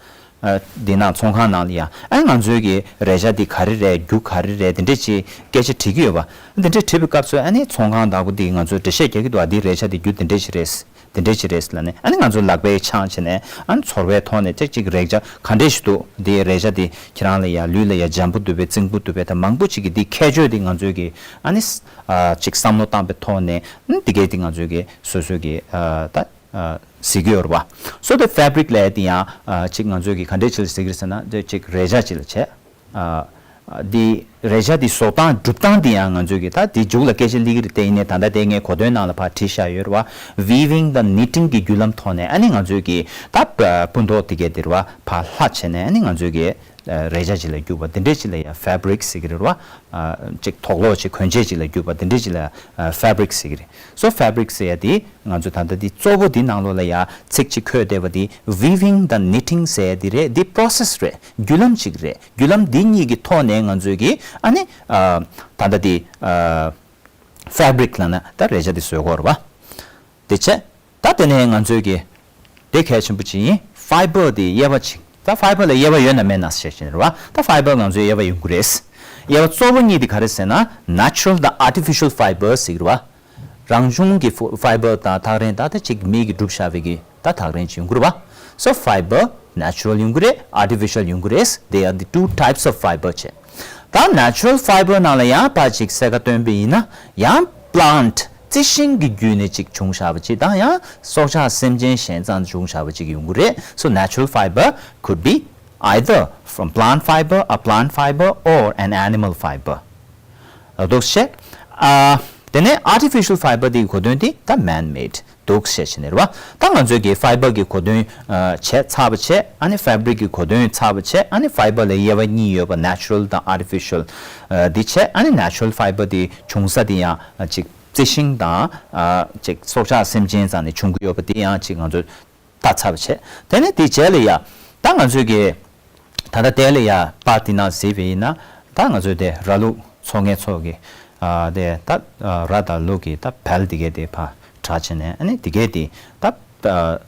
ཨ་འདི་ནང་ཚོང་ཁང་ནང་ལ་ཡ། ཨ་ང་ཚོས་ཀྱི་རས་ཆ་འདི་ག་རེ་རེད། རྒྱུ་ག་རེ་རེད། དེ་འདྲས་ཅིག་སྐད་ཆ་དྲི་གི་ཡོད་བ། དེ་འདྲས་དྲི་བའི་སྐབས་སུ་ཨ་ནི་ཚོང་ཁང་བདག་པོ་འདིས་ང་ཚོར་འགྲེལ་བཤད་རྒྱག་གི་འདུག་བ། འདི་རས་ཆ་འདི་རྒྱུ་དེ་འདྲས་ཞིག་རེད། དེ་འདྲས་ཅིག་རེད་ལབ་ནས། ཨ་ནི་ང་ཚོ་ལག་པས་འཆང་བྱས་ནས། ཨ་ནི་ཚོར་བའི་ཐོག་ནས་ཅིག་ཅིག་རས་ཆ་ག་འདྲས་ཞིག་འདུག་འདི་རས་ཆ་འདི་ཁྱེད་རང་ལ་ཡ་ལུས་ལ་ཡ་འཇམ་པོ་འདུག་པས། རྩིང་པོ་འདུག་པས། ད་མང་པོ་ཅིག་གིས་འདི་ཁྱད་ཆོས་འདི་ང་ཚོས་ཀྱི་ཨ་ནི་ཨ་ཅིག་བསམ་བློ་བཏང་པའི་ཐོག་ནས། ཨ་ནི་འདི་གས་འདི་ང་ཚོས་ཀྱི་སོ་སོའི་གི་ཨ་ད་ཨ་གཟིགས་ཀྱི་ཡོད་རེད་བ། སོ་དེ་ཕེབ་རིག་ལབ་ཡ་འདི་ཡང་ཨ་ཅིག་ང་ཚོས་ཀྱི་ག་འདྲས་ཅིག་ལ་གཟིགས་ཀྱི་རེད་ཟེར་ན། འདི་ཅིག་རས་ཆ་ཅིག་ལ་བྱས། ཨ་འདི་རས་ཆ་འདི་བཟོ་སྟངས་སྒྲུབ་སྟངས་འདི་ཡང་ང་ཚོས་ཀྱི་ད་འདི་མཇུག་ལ་སྐད་ཆ་སླེབས་ཀྱི་རེད་དེ། ཡིན་ནའི་ད་ལྟ་དེ་ངས་གོ་དོན་ནང་ལ་ཕར་བྲིས་བཞག་ཡོད་རེད་བ། Weaving the knitting གི་བརྒྱུད་ལམ་ཐོག་ནས་ཨ་ནི་ང་ཚོས་ཀྱི་ད་སྤུ་མདོག་དེ་གས་དེ་རེད་བ། ཕར་ལྷག་བྱས་ནས་ཨ་ནི་ང་ཚོས་ཀྱི་རས་ཆ་ཅིག་ལ་བསྒྱུར་བ་འདི་འདྲས་ཅིག་ལ་ཡང་ཕེབ་རིག་ཟེར་གྱི་རེད་བ། ཅིག་དོག་ལོག་ཅིག་གོན་ཆས་ཅིག་ལ་བསྒྱུར་བ་འདི་འདྲས་ཅིག་ལ་ཕེབ་རིག་ཟེར་གྱི་རེད། སོ་ཕེབ་རིག་ཟེར་ཡ་དེ་ང་ཚོ་ད་ལྟ་འདི་གཙོ་བོ་འདི་ནང་ལོགས་ལ་ཡ་ཚིག་ཅིག་འཁོད་བསྡད་པ་འདི་weaving the knitting ཟེར་ཡ་འདི་རེད། འདི་པོ་རོ་སེ་སི་རེད། བརྒྱུད་ལམ་ཅིག་རེད། བརྒྱུད་ལམ་འདི་གཉིས་ཀྱི་ཐོག་ནས་ང་ཚོས་ཀྱི་ཨ་ནི་ཨ་ད་ལྟ་འདི་ཨ་ཕེབ་རིག་ལབ་ན་ད་རས་ཆ་འདི་བཟོས་ཀྱི་ཡོད་རེད་བ། དེ་བྱས། ད་དེ་ནས་ང་ཚོས་ཀྱི་དེ་གལ་ཆེན་པོ་ཅིག་ཡིན། ཕའི་བར་དེ་དབྱེ་བ་ཅིག་ད་ཕའི་བར་ལ་དབྱེ་བ་ཡོད་ན་མེད་ན་ཞེས་བཤད་བཞིན་རེད་བ། ད་ཕའི་བར་ང་ཚོས་དབྱེ་བ་ཡོང་གི་རེད། དབྱེ་བ་གཙོ་བོ་གཉིས་དེ་ག་རེ་ཟེར་ན། Natural དང་artificial fiber ཟེར་གྱི་རེད་བ། རང་བྱུང་གི་ཕའི་བར་དང་ཐག་རིང་། ད་ལྟ་ཅིག་མི་གིས་གྲུབ་བཞག་པའི་གི་ད་ཐག་རིང་ཅིག་ཡོང་གི་རེད་བ། So fiber natural ཡོང་གི་རེད། Artificial ཡོང་གི་རེད། They are the two types of fiber བྱས། ད་natural fiber ནང་ལ་ཡང་ཕར་ཅིག་གསལ་ཁ་སྟོན་པ་ཡིན་ན། ཡང་plant རྩི་ཤིང་གི་བརྒྱུད་ནས་ཅིག་བྱུང་བཞག་པ་ཅིག་དང་། ཡང་སྲོག་ཆགས་སེམས་ཅན་གཞན་ཙམ་བྱུང་བཞག་པ་ཅིག་ཡོང་གི་རེད། So natural fiber could be either from plant fiber, a plant fiber, or an animal fiber. འདུག་བྱས། ཨ་ དེ་ནས་artificial fiber དེའི་གོ་དོན་དེ་ད་man made འདུག་ཟེར་བྱས་ནས་རེད་བ། ད་ང་ཚོས་ཀྱི་fiber གི་གོ་དོན་ཨ་བྱས་ཚར་བ་བྱས། ཨ་ནི་fabric གི་གོ་དོན་ཚར་བ་བྱས། ཨ་ནི་fiber ལ་དབྱེ་བ་གཉིས་ཡོད་པ་natural དང་artificial ཨ་འདི་བྱས། ཨ་ནི་natural fiber དེ་བྱུང་ས་དེ་ཡང་ཨ་ཅིག་རྩི་ཤིང་དང་ཨ་ཅིག་སྲོག་ཆགས་སེམས་ཅན་ཙམ་ནས་བྱུང་གི་ཡོད་པ་དེ་ཡང་ཅིག་ང་ཚོས་ལྟ་ཚར་བ་བྱས། དེ་ནས་དེའི་རྗེས་ལ་ཡ་ད་ང་ཚོས་ཀྱི་ད་ལྟ་དེ་ལ་ཡ་པར་དེ་ནང་གཟིགས་པ་ཡིན་ན། ད་ང་ཚོས་དེ་ར་ལུག་འཚོ་མཁན་ཚོ་གི་ཨ་དེ་ད་ཨ་ར་དང་ལུག་གི་ད་བལ་དེ་གས་དེ་ཕར་དྲངས་བྱས་ནས། ཨ་ནི་དེ་གས་དེ་ད་ཨ་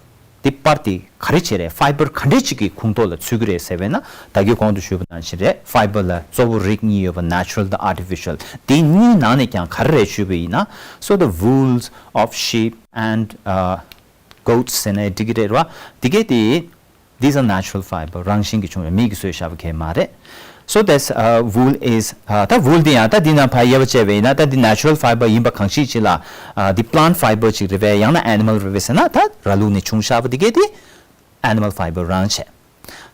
དེ་པར་དེ་ག་རེ་བྱས་རེད། fiber ག་འདྲས་ཅིག་གི་ཁོངས་གཏོགས་ལ་ཚུད་ཀྱི་རེད་ཟེར་བས་ན། ད་གིན་གོང་དུ་ཞུས་པ་ནང་བཞིན་རེད། fiber ལ་གཙོ་བོ་རིགས་གཉིས་ཡོད་པ་natural དང་artificial། དེ་གཉིས་ནང་ནས་ཀྱང་ག་རེ་རེད་ཞུས་པ་ཡིན་ན། so the wools of sheep and uh, goats ཟེར་ནས་འགྲིག་གི་རེད་བ། དེ་གས་དེ་these are natural fiber རང་བཞིན་གྱིས་བྱུང་བའི་མི་གིས་བཟོས་བཞག་པ་གས་མ་རེད། So that's uh, wool is uh, ད་wool དེ་ཡང་ད་འདི་ནང་ཕར་དབྱེ་བ་བྱས་པ་ཡིན་ན། ད་འདི་natural fiber ཡིན་པ་གང་ཞིག་ཅིག་ལ་ཨ་འདི་plant fiber ཅིག་རེད་པས། ཡང་ན་animal རེད་པས་ཟེར་ན། ད་ར་ལུག་ནས་བྱུང་བཞག་པ་དེ་གས་དེ་animal fiber རང་བྱས།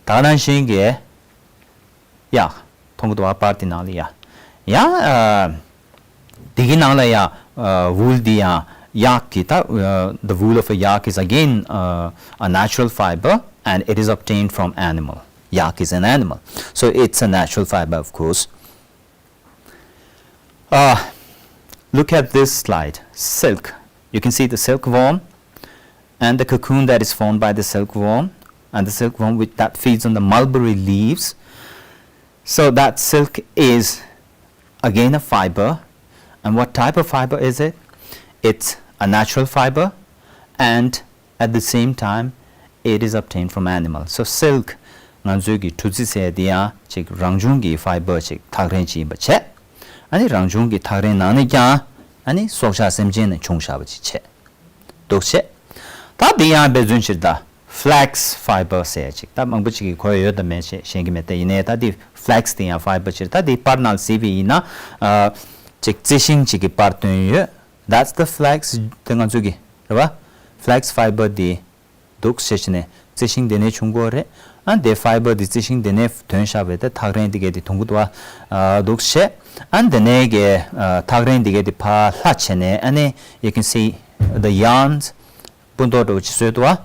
ད་ནང་བཞིན་གྱི་ཡ། མཐོང་གི་འདུག་བ། པར་དེ་ནང་ལ་ཡ། ཡ། ཨ་དེ་གི་ནང་ལ་ཡ། ཨ་wool དེ་ཡང་གཡག་གི་ད། ཨ་the wool of a yak is again uh, a natural fiber and it is obtained from animal. Yak is an animal. So it's a natural fiber, of course. Uh, look at this slide. Silk. You can see the silkworm and the cocoon that is formed by the silkworm, and the silkworm which, that feeds on the mulberry leaves. So that silk is again a fiber. And what type of fiber is it? It's a natural fiber, and at the same time it is obtained from animal. So silk ང་ཚོའི་གི་ཁྲུས་རྩི་ཟེར་དེ་ཡང་ཅིག་རང་བྱུང་གི་fiber ཅིག་ཐག་རིང་ཅིག་ཡིན་པ་བྱས། ཨ་ནི་རང་བྱུང་གི་ཐག་རིང་ནང་ནས་ཀྱང་ཨ་ནི་སྲོག་ཆགས་སེམས་ཅན་ནས་བྱུང་བཞག་པ་ཅིག་བྱས། འདུག་བྱས། ད་འདི་ཡང་དཔེ་མཚོན་ཕྱིར་ད་flax fiber ཟེར་ཅིག་ད་མང་པོ་ཅིག་གིས་གོ་ཡོད་དམ་མེད་ཅེས་ཤེས་ཀྱི་མེད། དེ་ཡིན་ནའི་ད་འདི་flax དེ་ཡང་fiber ཕྱིར། ད་འདི་པར་ནང་གཟིགས་པ་ཡིན་ན། ཨ་ཅིག་རྩི་ཤིང་ཅིག་གི་པར་སྟོན་ཡོད། That's the flax དེ་ང་ཚོ་གི་རེད་བ། Flax fiber དེ་འདུག་བྱས་བྱས་ནས་རྩི་ཤིང་དེ་ནས་བྱུང་གི་ཡོད་རེད། ཨ་འདི་fiber དེ་རྩི་ཤིང་དེ་ནས་ཐོན་བཞག་པའི་དེ་ཐག་རིང་དེ་གས་དེ་མཐོང་གི་འདུག་བ། ཨ་འདུག་བྱས། ཨ་དེ་ནས་གི་ཨ་ཐག་རིང་དེ་གས་དེ་ཕར་ལྷག་བྱས་ནས། ཨ་ནི་you can see the yarns སྤུ་མདོག་འདྲ་བོ་ཅིག་བཟོས་འདུག་བ།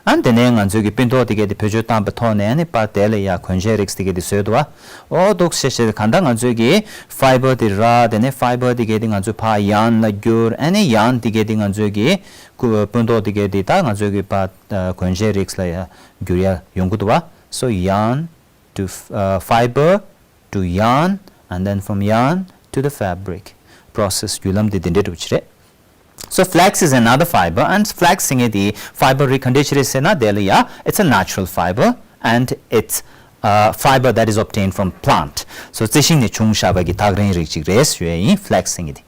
ཨ་དེ་ནས་ང་ཚོས་ཀྱི་སྤུ་མདོག་དེ་གས་དེ་བེད་སྤྱོད་བཏང་པའི་ཐོག་ནས། ཨ་ནི་པར་དེ་ལ་ཡ་གོན་ཆས་རིགས་དེ་གས་དེ་བཟོས་འདུག་བ། ཨོ་འདུག་བྱས་བྱས་གང་ལྟར་ང་ཚོས་ཀྱི་fiber དེ་ར། དེ་ནས་fiber དེ་གས་དེ་ང་ཚོས་ཕར་yarn ལ་བསྒྱུར། ཨ་ནི་yarn དེ་གས་དེ་ང་ཚོས་ཀྱི་སྐུ་སྤུ་མདོག་དེ་གས་དེ་ད་ང་ཚོས་ཀྱི་པར་ཨ་གོན་ཆས་རིགས་ལ་ཡ་བསྒྱུར་ཡ་ཡོང་གི་འདུག་བ། So yarn to uh, fiber to yarn, and then from yarn to the fabric. Process བརྒྱུད་ལམ་དེ་དེ་འདྲ་འདྲ་བོ་ཅིག་རེད། So flax is another fiber, and flax ཟེར་མཁན་དེ་fiber རིགས་ག་འདྲ་ཅིག་རེད་ཟེར་ན། དེ་ལ་ཡ་it's a natural fiber and it's a fiber that is obtained from plant. So རྩི་ཤིང་ནས་བྱུང་བཞག་པ་གི་ཐག་རིང་རིགས་ཅིག་རེད་ཞུ་ཡ་ཡིན། Flax ཟེར་མཁན་དེ།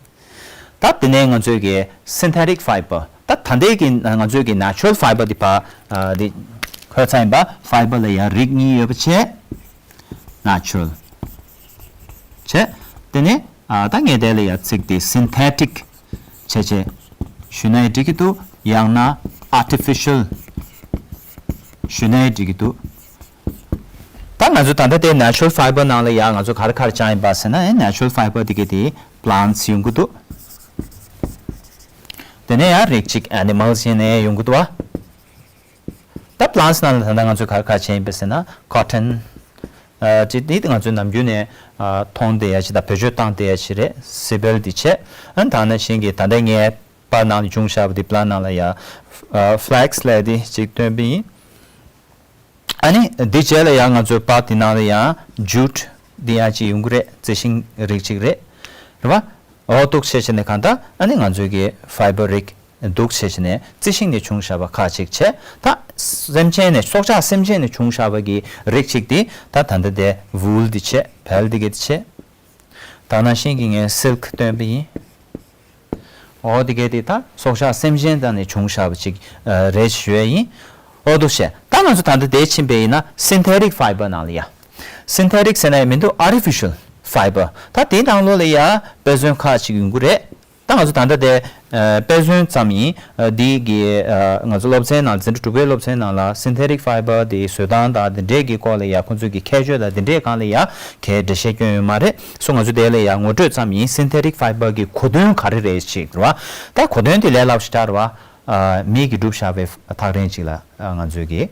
ད་དེ་ནས་ང་ཚོའི་གི་synthetic fiber། ད་ད་ལྟའི་གི་ང་ཚོའི་གི་natural fiber དེ་ཕར་ཨ་དེ་ཁོ་ཚ་ཡིན་པ། fiber ལ་ཡ་རིགས་གཉིས་ཡོད་པ་བྱས། Natural བྱས། དེ་ནས་ཨ་ད་ངས་དེ་ལ་ཡ་ཚིག་དེ་synthetic བྱས་བྱས་ཞུས་ན་ཡང་འགྲིག་གི་འདུག་ཡང་ན་artificial ཞུས་ན་ཡང་འགྲིག་གི་འདུག་ད་ང་ཚོ་ད་ལྟ་དེ་natural fiber ནང་ལ་ཡ་ང་ཚོ་ག་རེ་ག་རེ་བྱས་ཡིན་པ་ཟེར་ན། ཨེ་natural fiber དེ་གི་དེ་plants ཡོང་གི་འདུག་དེ་ནས་ཡང་རིགས་གཅིག་animals ཡིན་ནའི་ཡོང་གི་འདུག་བ། ད་plants ནང་ལ་ད་ལྟ་ང་ཚོས་ག་རེ་ག་རེ་བྱས་ཡིན་པ་ཟེར་ན། cotton ཨ་ཅི་དེ་ང་ཚོས་ནམ་རྒྱུན་ནས་ཨ་མཐོང་བསྡད་ཡ་ཅིག་དང་བེད་སྤྱོད་བཏང་བསྡད་ཡ་ཅིག་རེད། སི་བལ་དེ་བྱས། ཨ་ད་ནང་བཞིན་གྱི་ད་ལྟ་ངས་པར་ནང་ལ་བྱུང་བཞག་པ་དེ་plant ནང་ལ་ཡ་ཨ་flax ལབ་དེ་ཅིག་སྟོན་པ་ཡིན། ཨ་ནི་འདི་རྗེས་ལ་ཡང་ང་ཚོའི་པར་དེ་ནང་ལ་ཡང་jute འདི་ཡང་ཅིག་ཡོང་གི་རེད། རྩི་ཤིང་རིགས་ཅིག་རེད། རེད་བ། འོ་འདུག་བྱས་བྱས་ནས་གང་ལྟར་ཨ་ནི་ང་ཚོའི་གི་fiber རིགས་འདུག་བྱས་བྱས་ནས་རྩི་ཤིང་ནས་བྱུང་བཞག་པ་ཁག་ཅིག་བྱས། ད་སེམས་ཅན་ནས་སྲོག་ཆགས་སེམས་ཅན་ནས་བྱུང་བཞག་པ་གི་རིགས་ཅིག་དེ་ད་ད་ལྟ་དེ་wool འདི་བྱས། བལ་འདི་གི་འདི་བྱས། ད་ནང་བཞིན་གྱི་ངས་silk སྟོན་པ་ཡིན། འོ་དེ་གས་དེ་ད་སྲོག་ཆགས་སེམས་ཅན་དང་ནས་བྱུང་བཞག་པ་ཅིག་ཨ་རེད་ཞུ་ཡ་ཡིན། འོ་འདུག་བྱས། ད་ང་ཚོ་ད་ལྟ་དེ་ཕྱིན་པ་ཡིན་ན་synthetic fiber ནང་ལ་ཡ། Synthetic ཟེར་ན་ཡང་མི་འདུག artificial fiber ད་དེའི་ནང་ལོགས་ལ་ཡ་དཔེ་མཚོན་ཁག་ཅིག་ཡོང་གི་རེད། ད་ང་ཚོ་ད་ལྟ་དེ་ཨ་དཔེ་མཚོན་ཙམ་ཡིན། ཨ་འདི་གི་ཨ་ང་ཚོ་སློབ་ཚན་ནང་འཛིན་གྲྭ་དྲུག་པའི་སློབ་ཚན་ནང་ལ་synthetic fiber དེ་བཟོ་སྟངས་དང་དེ་འདྲས་ཀྱི་སྐོར་ལ་ཡ་ཁོང་ཚོས་ཀྱི་ཁྱད་ཆོས་དང་དེ་འདྲས་སྒང་ལ་ཡ་གའི་འགྲེལ་བཤད་སྐྱོན་ཡོད་མ་རེད། སོ་ང་ཚོ་དེ་ལ་ཡ་ངོ་སྤྲོད་ཙམ་ཡིན། synthetic fiber གི་གོ་དོན་ག་རེ་རེད་ཅིག་རེད་བ། ད་གོ་དོན་དེ་ལས་སླ་པོ་ཞིག་ད་རེད་བ། ཨ་མི་གིས་གྲུབ་བཞག་པའི་ཐག་རིང་ཅིག་ལ་ཨ་ང་ཚོས་ཀྱི་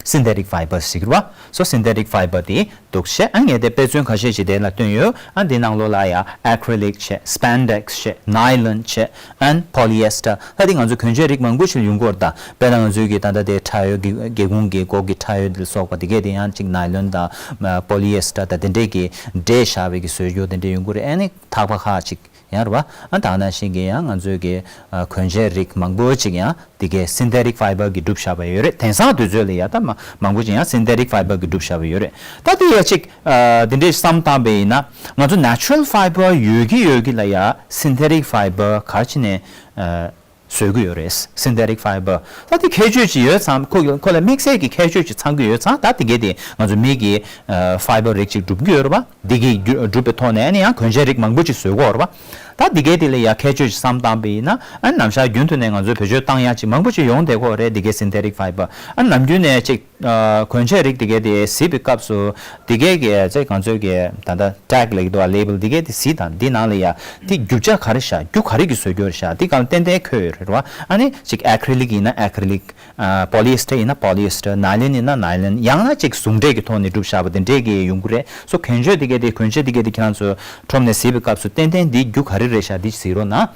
ཨ་synthetic fibers ཞིག་རེད་བ། སོ་synthetic fiber དེ་འདུག་བྱས། ཨ་ངས་དེ་དཔེ་མཚོན་ཁ་ཤས་ཤིག་དེ་ལ་བཏོན་ཡོད། ཨ་འདི་ནང་ལོགས་ལ་ཡ་acrylic བྱས། spandex བྱས། nylon བྱས། and polyester ད་འདི་ང་ཚོ་གྱོན་ཆས་རིགས་མང་པོ་ཞིག་ཡོང་གི་ཡོད་རེད། ད་དཔེར་ན་ང་ཚོའི་གི་ད་ལྟ་དེ་ཁྲ་ཡོལ་གི་སྒེའུ་ཁུང་གི་སྒོ་གི་ཁྲ་ཡོལ་དེ་ལ་སོགས་པ་དེ་གས་དེ་ཡང་ཅིག་nylon དང་polyester དང་དེ་འདྲས་ཀྱི་འདྲེས་བཞག་པའི་གི་བཟོ་བཅོས་དེ་འདྲས་ཡོང་གི་རེད། ཨ་ནི་ཐག་པ་ཁག་ཅིག་ཡང་རེད་བ། ཨ་ད་ནང་བཞིན་གྱི་ཡང་ང་ཚོའི་གི་ཨ་གྱོན་ཆས་རིགས་མང་པོ་ཅིག་ཡང་དེ་གའི་synthetic fiber གིས་གྲུབ་བཞག་པ་ཡོད་རེད། དེང་སང་དུས་ཚོད་ལ་ཡ་ད་མ་མང་པོ་ཅིག་ཡང་synthetic fiber གིས་གྲུབ་བཞག་པ་ཡོད་རེད། ད་དེ་ཡ་ཅིག་ཨ་དེ་འདྲས་བསམ་བཏང་པ་ཡིན་ན་ང་ཚོ་natural fiber ཡོད་ཀྱི་ཡོད་ཀྱི་ལ་ཡ་synthetic fiber ག་རེ་བྱས་ནས་ཨ་བཟོ་གི་ཡོད་རེད། synthetic fiber ད་དེ་ཁྱད་ཆོས་ཅིག་ཡོད་ཙང་། ཁོ་ཁོ་ལ་དམིགས་བསལ་གྱི་ཁྱད་ཆོས་ཅིག་ཚང་གི་ཡོད་ཙང་། ད་དེ་གའི་དེ་ང་ཚོ་མི་གི་ཨ་fiber རིགས་ཅིག་གྲུབ་ཀྱི་ཡོད་རེད་བ། འདི་གི་རྒྱུ་གྲུབ་པའི་ཐོག་ནས་ཨ་ནི་ཡང་གྱོན་ཆས་རིགས་མང་པོ་ཅིག་བཟོ་གི་ཡོད་རེད་བ། ད་འདི་གའི་དེ་ལ་ཡ་ཁྱད་ཆོས་ཅིག་བསམ་བཏང་པ་ཡིན་ན། ཨ་ནམ་ཞག་རྒྱུན་དུ་ནས་ང་ཚོའི་བེད་སྤྱོད་བཏང་ཡག་ཅིག་མང་པོ་ཅིག་ཡོང་བསྡད་ཀྱི་ཡོད་རེད། འདི་གའི་synthetic fiber ཨ་ནམ་རྒྱུན་ནས་ཅིག་ཨ་གྱོན་ཆས་རིགས་འདི་གའི་དེ་གཟིགས་པའི་སྐབས་སུ་འདི་གའི་གི་ཅིག་ང་ཚོའི་གི་ད་ལྟ་tag ལབ་ཀྱི་འདུག་བ། label འདི་གའི་དེ་གཟིགས་དང་། འདི་ནང་ལ་ཡ་དེ་རྒྱུ་ཆ་ག་རེ་བཞག་རྒྱུ་ག་རེ་གི་བཟོ་རྒྱུ་རེད་བཞག་འདི་གང་ཏན་ཏན་འཁོད་ཡོད་རེད་བ། ཨ་ནི་ཅིག་acrylic ཡིན་ན་acrylic ཨ་polyester ཡིན་ན་polyester nylon ཡིན་ན་nylon ཡང་ན་ཅིག་ཟུང་འབྲེལ་གྱི་ཐོག་ནས་གྲུབ་བཞག་པ་དེ་འདྲས་ཀྱི་ཡོང་གི་རེད། སོ་གྱོན་ཆས་དེ་གའི་དེ་གྱོན་ཆས་དེ་གའི་དེ་ཁྱེད་རང་ཚོ་ཁྲོམ་ནས་གཟིགས་པའི་སྐབས་སུ་ཏན་ཏན་འདི་རྒྱུ་ག་རེ་རེད་བཞག་འདི་གཟིགས་རོགས་གནང་།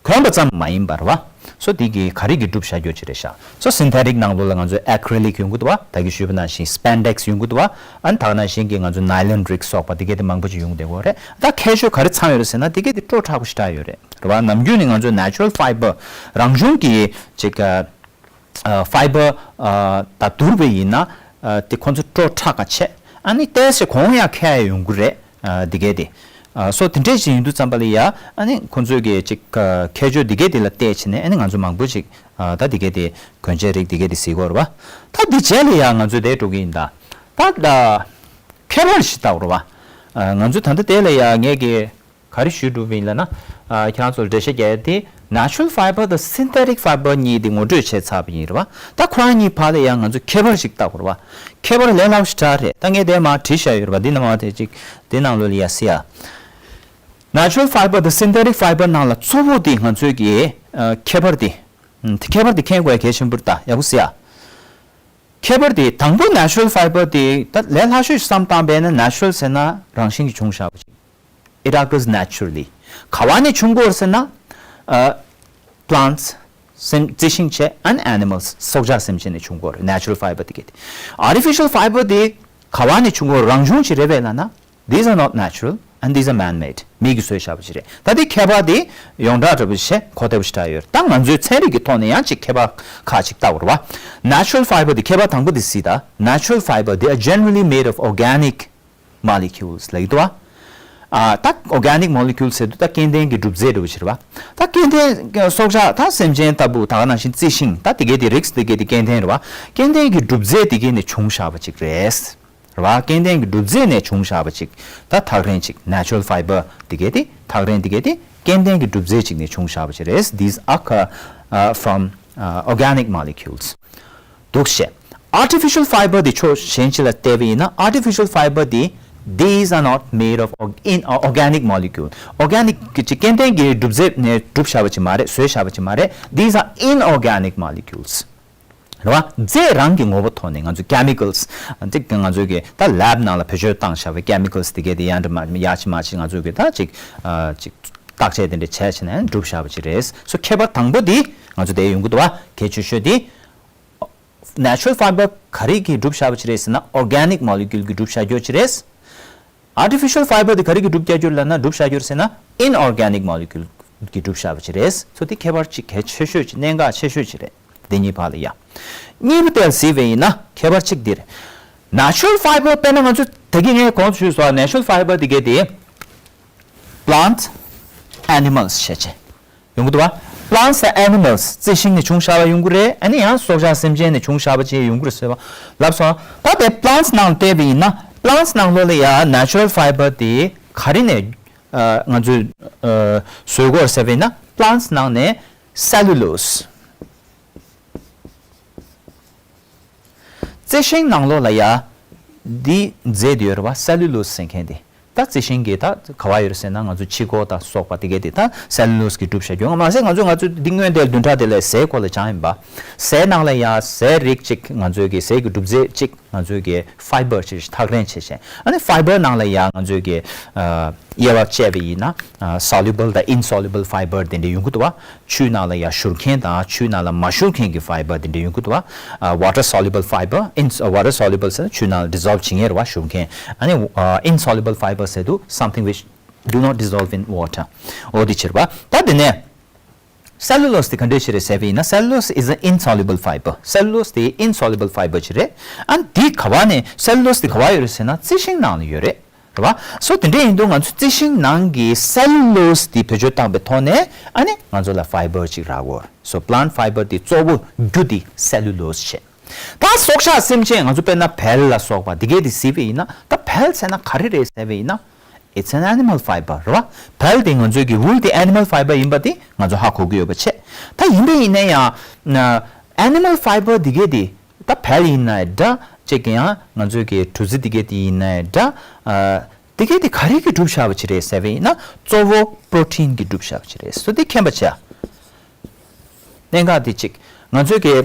གྱོན་པ་ཙམ་མ་ཡིན་པར་བ། སོ་འདི་གི་ག་རེ་གི་གྲུབ་བཞག་རྒྱུ་ཅིག་རེད་བཞག་སོ་synthetic ནང་ལོགས་ལ་ང་ཚོ་acrylic ཡོང་གི་འདུག་བ། ད་གི་ཞུས་པ་ནང་བཞིན་spandex ཡོང་གི་འདུག་བ། ཨ་ནི་ད་ག་ནང་བཞིན་གྱི་ང་ཚོ་nylon རིགས་སོགས་པ་དེ་གའི་དེ་མང་པོ་ཅིག་ཡོང་གི་འདུག་གོ་རེད། ད་ཁྱད་ཆོས་ག་རེ་ཚང་ཡོད་རེད་ཟེར་ན་དེ་གའི་དེ་སྤྲོ་མཁྲེགས་པོ་ཞེ་དྲག་ཡོད་རེད། རེད་བ། ནམ་རྒྱུན་ནས་ང་ཚོ་natural fiber རང་བྱུང་གི་ཅིག་ཨ་fiber ཨ་ད་བསྡུར་བ་ཡིན་ན་ཨ་དེ་ཁོ་ཚོ་སྤྲོ་མཁྲེགས་ཀ་ཆེ། ཨ་ནི་ཏོག་ཙམ་གོང་ཡང་འཁྱེར་ཡོང་གི་རེད། ཨ་འདི་གའི་དེ། ཨ་སོ་དེ་འདྲས་ཅིག་ཡིན་དུས་ཙམ་པ་ལ་ཡ་ཨ་ནི་ཁོ་ཚོའི་གི་ཅིག་ཨ་ཁྱད་ཆོས་འདི་གའི་དེ་ལ་བལྟས་བྱས་ནས་ཨ་ནི་ང་ཚོ་མང་པོ་ཅིག་ཨ་ད་འདི་གའི་དེ་གྱོན་ཆས་རིགས་འདི་གའི་དེ་གཟིགས་ཀྱི་ཡོད་རེད་བ། ད་འདི་རྗེས་ལ་ཡ་ང་ཚོ་དེ་འགྲོ་གི་ཡིན་ད། ད་ད་ཁྱད་པར་ཞིག་ལྟ་དགོས་རེད་བ། ཨ་ང་ཚོ་ད་ལྟ་དེ་ལ་ཡ་ངས་གི་ག་རེ་ཞུས་འགྲོ་བ་ཡིན་ལབ་ན། ཨ་ཁྱེད་རང་ཚོར་འགྲེལ་བཤད་རྒྱག་ཡ་དེ་natural fiber དང་synthetic fiber གཉིས་དེ་ངོ་སྤྲོད་བྱས་ཚར་བ་ཡིན་རེད་བ། ད་ཁོ་རང་གཉིས་བར་ལ་ཡང་ང་ཚོ་ཁྱད་པར་ཞིག་བལྟ་དགོས་རེད་བ། ཁྱད་པར་ལས་སླ་པོ་ཞེ་དྲག་རེད། ད་ངས་དེ་མར་བྲིས་བཞག་ཡོད་རེད་བ། འདི་ནང་མར་དེ་ཅིག་འདི་ནང་ལོགས་ལ་ཡ་གཟིགས་ཡ། natural fiber དང་synthetic fiber ནང་ལ་གཙོ་བོ་དེ་ང་ཚོའི་གི་ཨ་ཁྱད་པར་དེ། ཨ་ཁྱད་པར་དེ་མཁྱེན་དགོས་ཡ་གལ་ཆེན་པོ་རེད། ད་ཡག་པོ་གཟིགས་ཡ། ཁྱད་པར་དེ་དང་པོ་natural fiber དེ་ད་ལས་སླ་ཤོས་བསམ་བཏང་པས་ན། natural ཟེར་ན་རང་བཞིན་གྱིས་བྱུང་བཞག་པ་ཅིག It occurs naturally. ག་བ་ནས་བྱུང་གི་ཡོད་རེད་ཟེར་ན། ཨ་plants སེམས་རྩི་ཤིང་བྱས། and animals སྲོག་ཆགས་སེམས་ཅན་ནས་བྱུང་གི་ཡོད་རེད། natural fiber དེ་གས་དེ། artificial fiber དེ་ག་བ་ནས་བྱུང་གི་ཡོད་རེད། རང་བྱུང་ཅིག་རེད་པས་ལབ་ན། These are not natural and these are man-made. མི་གིས་བཟོས་བཞག་པ་ཅིག་རེད། ད་དེ་ཁྱད་པར་དེ་ཡོངས་གྲགས་འདྲ་པོ་ཞིག་གོ་བདེ་པོ་ཞེ་དྲག་ཡོད་རེད། ད་ང་ཚོའི་ཚན་རིག་གི་ཐོག་ནས་ཡང་ཅིག་ཁྱད་པར་ཁག་ཅིག་བལྟ་དགོས་རེད་བ། natural fiber དེ་ཁྱད་པར་དང་པོ་དེ་གཟིགས་དང་། natural fiber they are generally made of organic molecules ལབ་ཀྱི་འདུག་བ། ཨ་ད་organic molecules ཟེར་དུས་ད་སྐྱེ་ལྡན་གྱི་གྲུབ་རྫས་འདྲ་པོ་ཅིག་རེད་བ། ད་སྐྱེ་ལྡན་སྲོག་ཆགས་ད་སེམས་ཅན་ལྟ་བུ་ད་ག་ནང་བཞིན་རྩི་ཤིང་ད་དེ་གས་དེ་རིགས་དེ་གས་དེ་སྐྱེ་ལྡན་རེད་བ། སྐྱེ་ལྡན་གྱི་གྲུབ་རྫས་དེ་གས་ནས་བྱུང་བཞག་པ་ཅིག་རེད། རེད་བ། སྐྱེ་ལྡན་གྱི་གྲུབ་རྫས་ནས་བྱུང་བཞག་པ་ཅིག་ད་ཐག་རིང་ཅིག natural fiber དེ་གས་དེ་ཐག་རིང་དེ་གས་དེ་སྐྱེ་ལྡན་གྱི་གྲུབ་རྫས་ཅིག་ནས་བྱུང་བཞག་པ་ཅིག་རེད། These occur uh, from uh, organic molecules. འདུག་བྱས། artificial fiber དེ་ཕྱོགས་གཞན་ཅིག་ལ་བལྟས་པ་ཡིན་ན། artificial fiber དེ་these are not made of org- in uh, organic molecule. organic གི་ཅིག་སྐྱེ་ལྡན་གྱི་གྲུབ་རྫས་ནས་གྲུབ་བཞག་པ་ཅིག་མ་རེད། བཟོས་བཞག་པ་ཅིག་མ་རེད། These are inorganic molecule. རེད་བ། རྫས་རང་གི་ངོ་བོ་ཐོག་ནས་ང་ཚོ་chemicals ཅིག་ང་ཚོའི་གི་ད་lab ནང་ལ་བེད་སྤྱོད་བཏང་བཞག་པའི་chemicals དེ་གས་དེ་ཡང་འདྲ་མ་ཡག་ཅིག་མ་ཅིག་ང་ཚོའི་གི་ད་ཅིག་ཨ་ཅིག་བརྟག་དཔྱད་དེ་འདྲ་བྱས་བྱས་ནས་གྲུབ་བཞག་པ་ཅིག་རེད། སོ་ཁྱད་པར་དང་པོ་དེ་ང་ཚོ་དེ་ཡོང་གི་འདུག་བ། གལ་ཆེ་ཤོས་དེ་natural fiber ག་རེ་གིས་གྲུབ་བཞག་པ་ཅིག་རེད་ཟེར་ན་organic molecule གིས་གྲུབ་བཞག་རྒྱུ་ཅིག་རེད། artificial fiber དེ་ག་རེ་གིས་གྲུབ་རྒྱག་རྒྱུ་ལབ་ན་གྲུབ་བཞག་རྒྱུ་ཟེར་ན་inorganic molecule གིས་གྲུབ་བཞག་པ་ཅིག་རེད། སོ་དེ་ཁྱད་པར་ཅིག་གལ་ཆེ་ཤོས་ཅིག་གནད་འགག་ཆེ་ཤོས་ཅིག་རེད། དེ་གཉིས་བར་ལ་ཡ། གཉིས་པ་དེ་ལ་གཟིགས་པ་ཡིན་ན་ཁྱད་པར་གཅིག་འདིར། natural fiber དཔེར་ན་ང་ཚོ་ད་གིན་ངས་གོང་དུ་ཞུས་སོང་། natural fiber དེ་གས་དེ་plant animals བྱས་བྱས་ཡོང་གི་འདུག་བ། plants and animals རྩི་ཤིང་ནས་བྱུང་བཞག་པ་ཡོང་གི་རེད། ཨ་ནི་ཡང་སྲོག་ཆགས་སེམས་ཅན་ནས་བྱུང་བཞག་པ་ཅིག་ཡོང་གི་རེད་ཟེར་བ་ལབ་སོང་། ད་དེ་plants ནང་བལྟས་པ་ཡིན་ན་plants ནང་ལོགས་ལ་ཡ་natural fiber དེ་ག་རེ་ནས་ ཨ་ང་ཚོས་ཨ་བཟོ་དགོས་ཟེར་བས་ན་plants་ནང་ནས་cellulose། རྩི་ཤིང་ནང་ལོགས་ལ་ཡ་འདི་རྫས་དེ་ཡོད་རེད་བ། cellulose་ཟེར་མཁན་དེ། ད་རྩི་ཤིང་གི་ད་ག་བ་ཡོད་རེད་ཟེར་ན་ང་ཚོ་ཕྱི་ཁོག་དང་སོགས་པ་དེ་གས་དེ་ད་cellulose་གིས་གྲུབ་བཞག་ཡོད། མ་ཟད་ང་ཚོ་ང་ཚོ་འདི་སྔོན་དེ་བདུན་ཕྲག་དེ་ལ་ཟས་སྐོར་ལ་སྦྱངས་ཡིན་པ། ཟས་ནང་ལ་ཡ་ཟས་རིགས་གཅིག་ང་ཚོའི་གི་ཟས་ཀྱི་གྲུབ་རྫས་གཅིག་ང་ཚོའི་གི་fiber་ཅིག་ཐག་རིང་བྱས་བྱས། ཨ་ནི་fiber་ནང་ལ་ཡ་ང་ཚོའི་གི་ཨ་དབྱེ་བ་བཅད་པ་ཡིན་ན་ཨ་soluble་དང་insoluble fiber་དེ་འདྲ་ཡོང་གི་འདུག་བ། ཆུའི་ནང་ལ་ཡ་བཞུར་མཁན་དང་ཆུའི་ནང་ལ་མ་བཞུར་མཁན་གྱི་fiber་དེ་འདྲ་ཡོང་གི་འདུག་བ། ཨ་water soluble fiber, ins- water soluble་ཟེར་ན་ཆུའི་ནང་ལ་dissolve་བྱེད་མཁན་རེད་བ། བཞུར་མཁན། ཨ་ནི་ཨ་insoluble fiber་ཟེར་དུས་something which do not dissolve in water། འོ་དེ་ཕྱིར་བ། ད་དེ་ནས་cellulose་དེ་ག་འདྲས་ཞིག་རེད་ཟེར་བ་ཡིན་ན། cellulose is an insoluble fiber. cellulose་དེ་insoluble fiber་ཅིག་རེད། ཨ་ནི་དེ་ག་བ་ནས་cellulose་དེ་ག་བ་ཡོད་རེད་ཟེར་ན་རྩི་ཤིང་ནང་ལ་ཡོད་རེད། རེད་བ། so་དེ་འདྲས་ཡིན་དུས་ང་ཚོ་རྩི་ཤིང་ནང་གི་cellulose་དེ་བེད་སྤྱོད་བཏང་པའི་ཐོག་ནས་ཨ་ནི་ང་ཚོ་ལ་fiber་ཅིག་རག་གོ། so plant fiber་དེ་གཙོ་བོ་རྒྱུ་དེ་cellulose་བྱས། ད་སྲོག་ཆགས་སེམས་ཅན་ང་ཚོ་དཔེར་ན་བལ་ལ་སོགས་པ་དེ་གས་དེ་གཟིགས་པ་ཡིན་ན། ད་བལ་ཟེར་ན་ག་རེ་རེད་ཟེར་བ་ཡིན་ན། It's an animal fiber་རེད་བ། བལ་དེ་ང་ཚོའི་གི་wool་དེ་animal fiber་ཡིན་པ་དེ་ང་ཚོ་ཧ་གོ་གི་ཡོད་པ་བྱས། ད་ཡིན་པ་ཡིན་ན་ཡང་ན་animal fiber་དེ་གས་དེ། ད་བལ་ཡིན་ན་འདྲ། གཅིག་གི་ཡང་ང་ཚོའི་གི་གྲུ་གཟིངས་དེ་གས་དེ་ཡིན་ན་འདྲ། ཨ་དེ་གས་དེ་ག་རེ་གི་གྲུབ་བཞག་པ་ཅིག་རེད་ཟེར་བ་ཡིན་ན་གཙོ་བོ་protein་གི་གྲུབ་བཞག་པ་ཅིག་རེད། so་དེ་མཁྱེན་པ་བྱས། གནད་འགག་དེ་གཅིག་ང་ཚོའི་གི་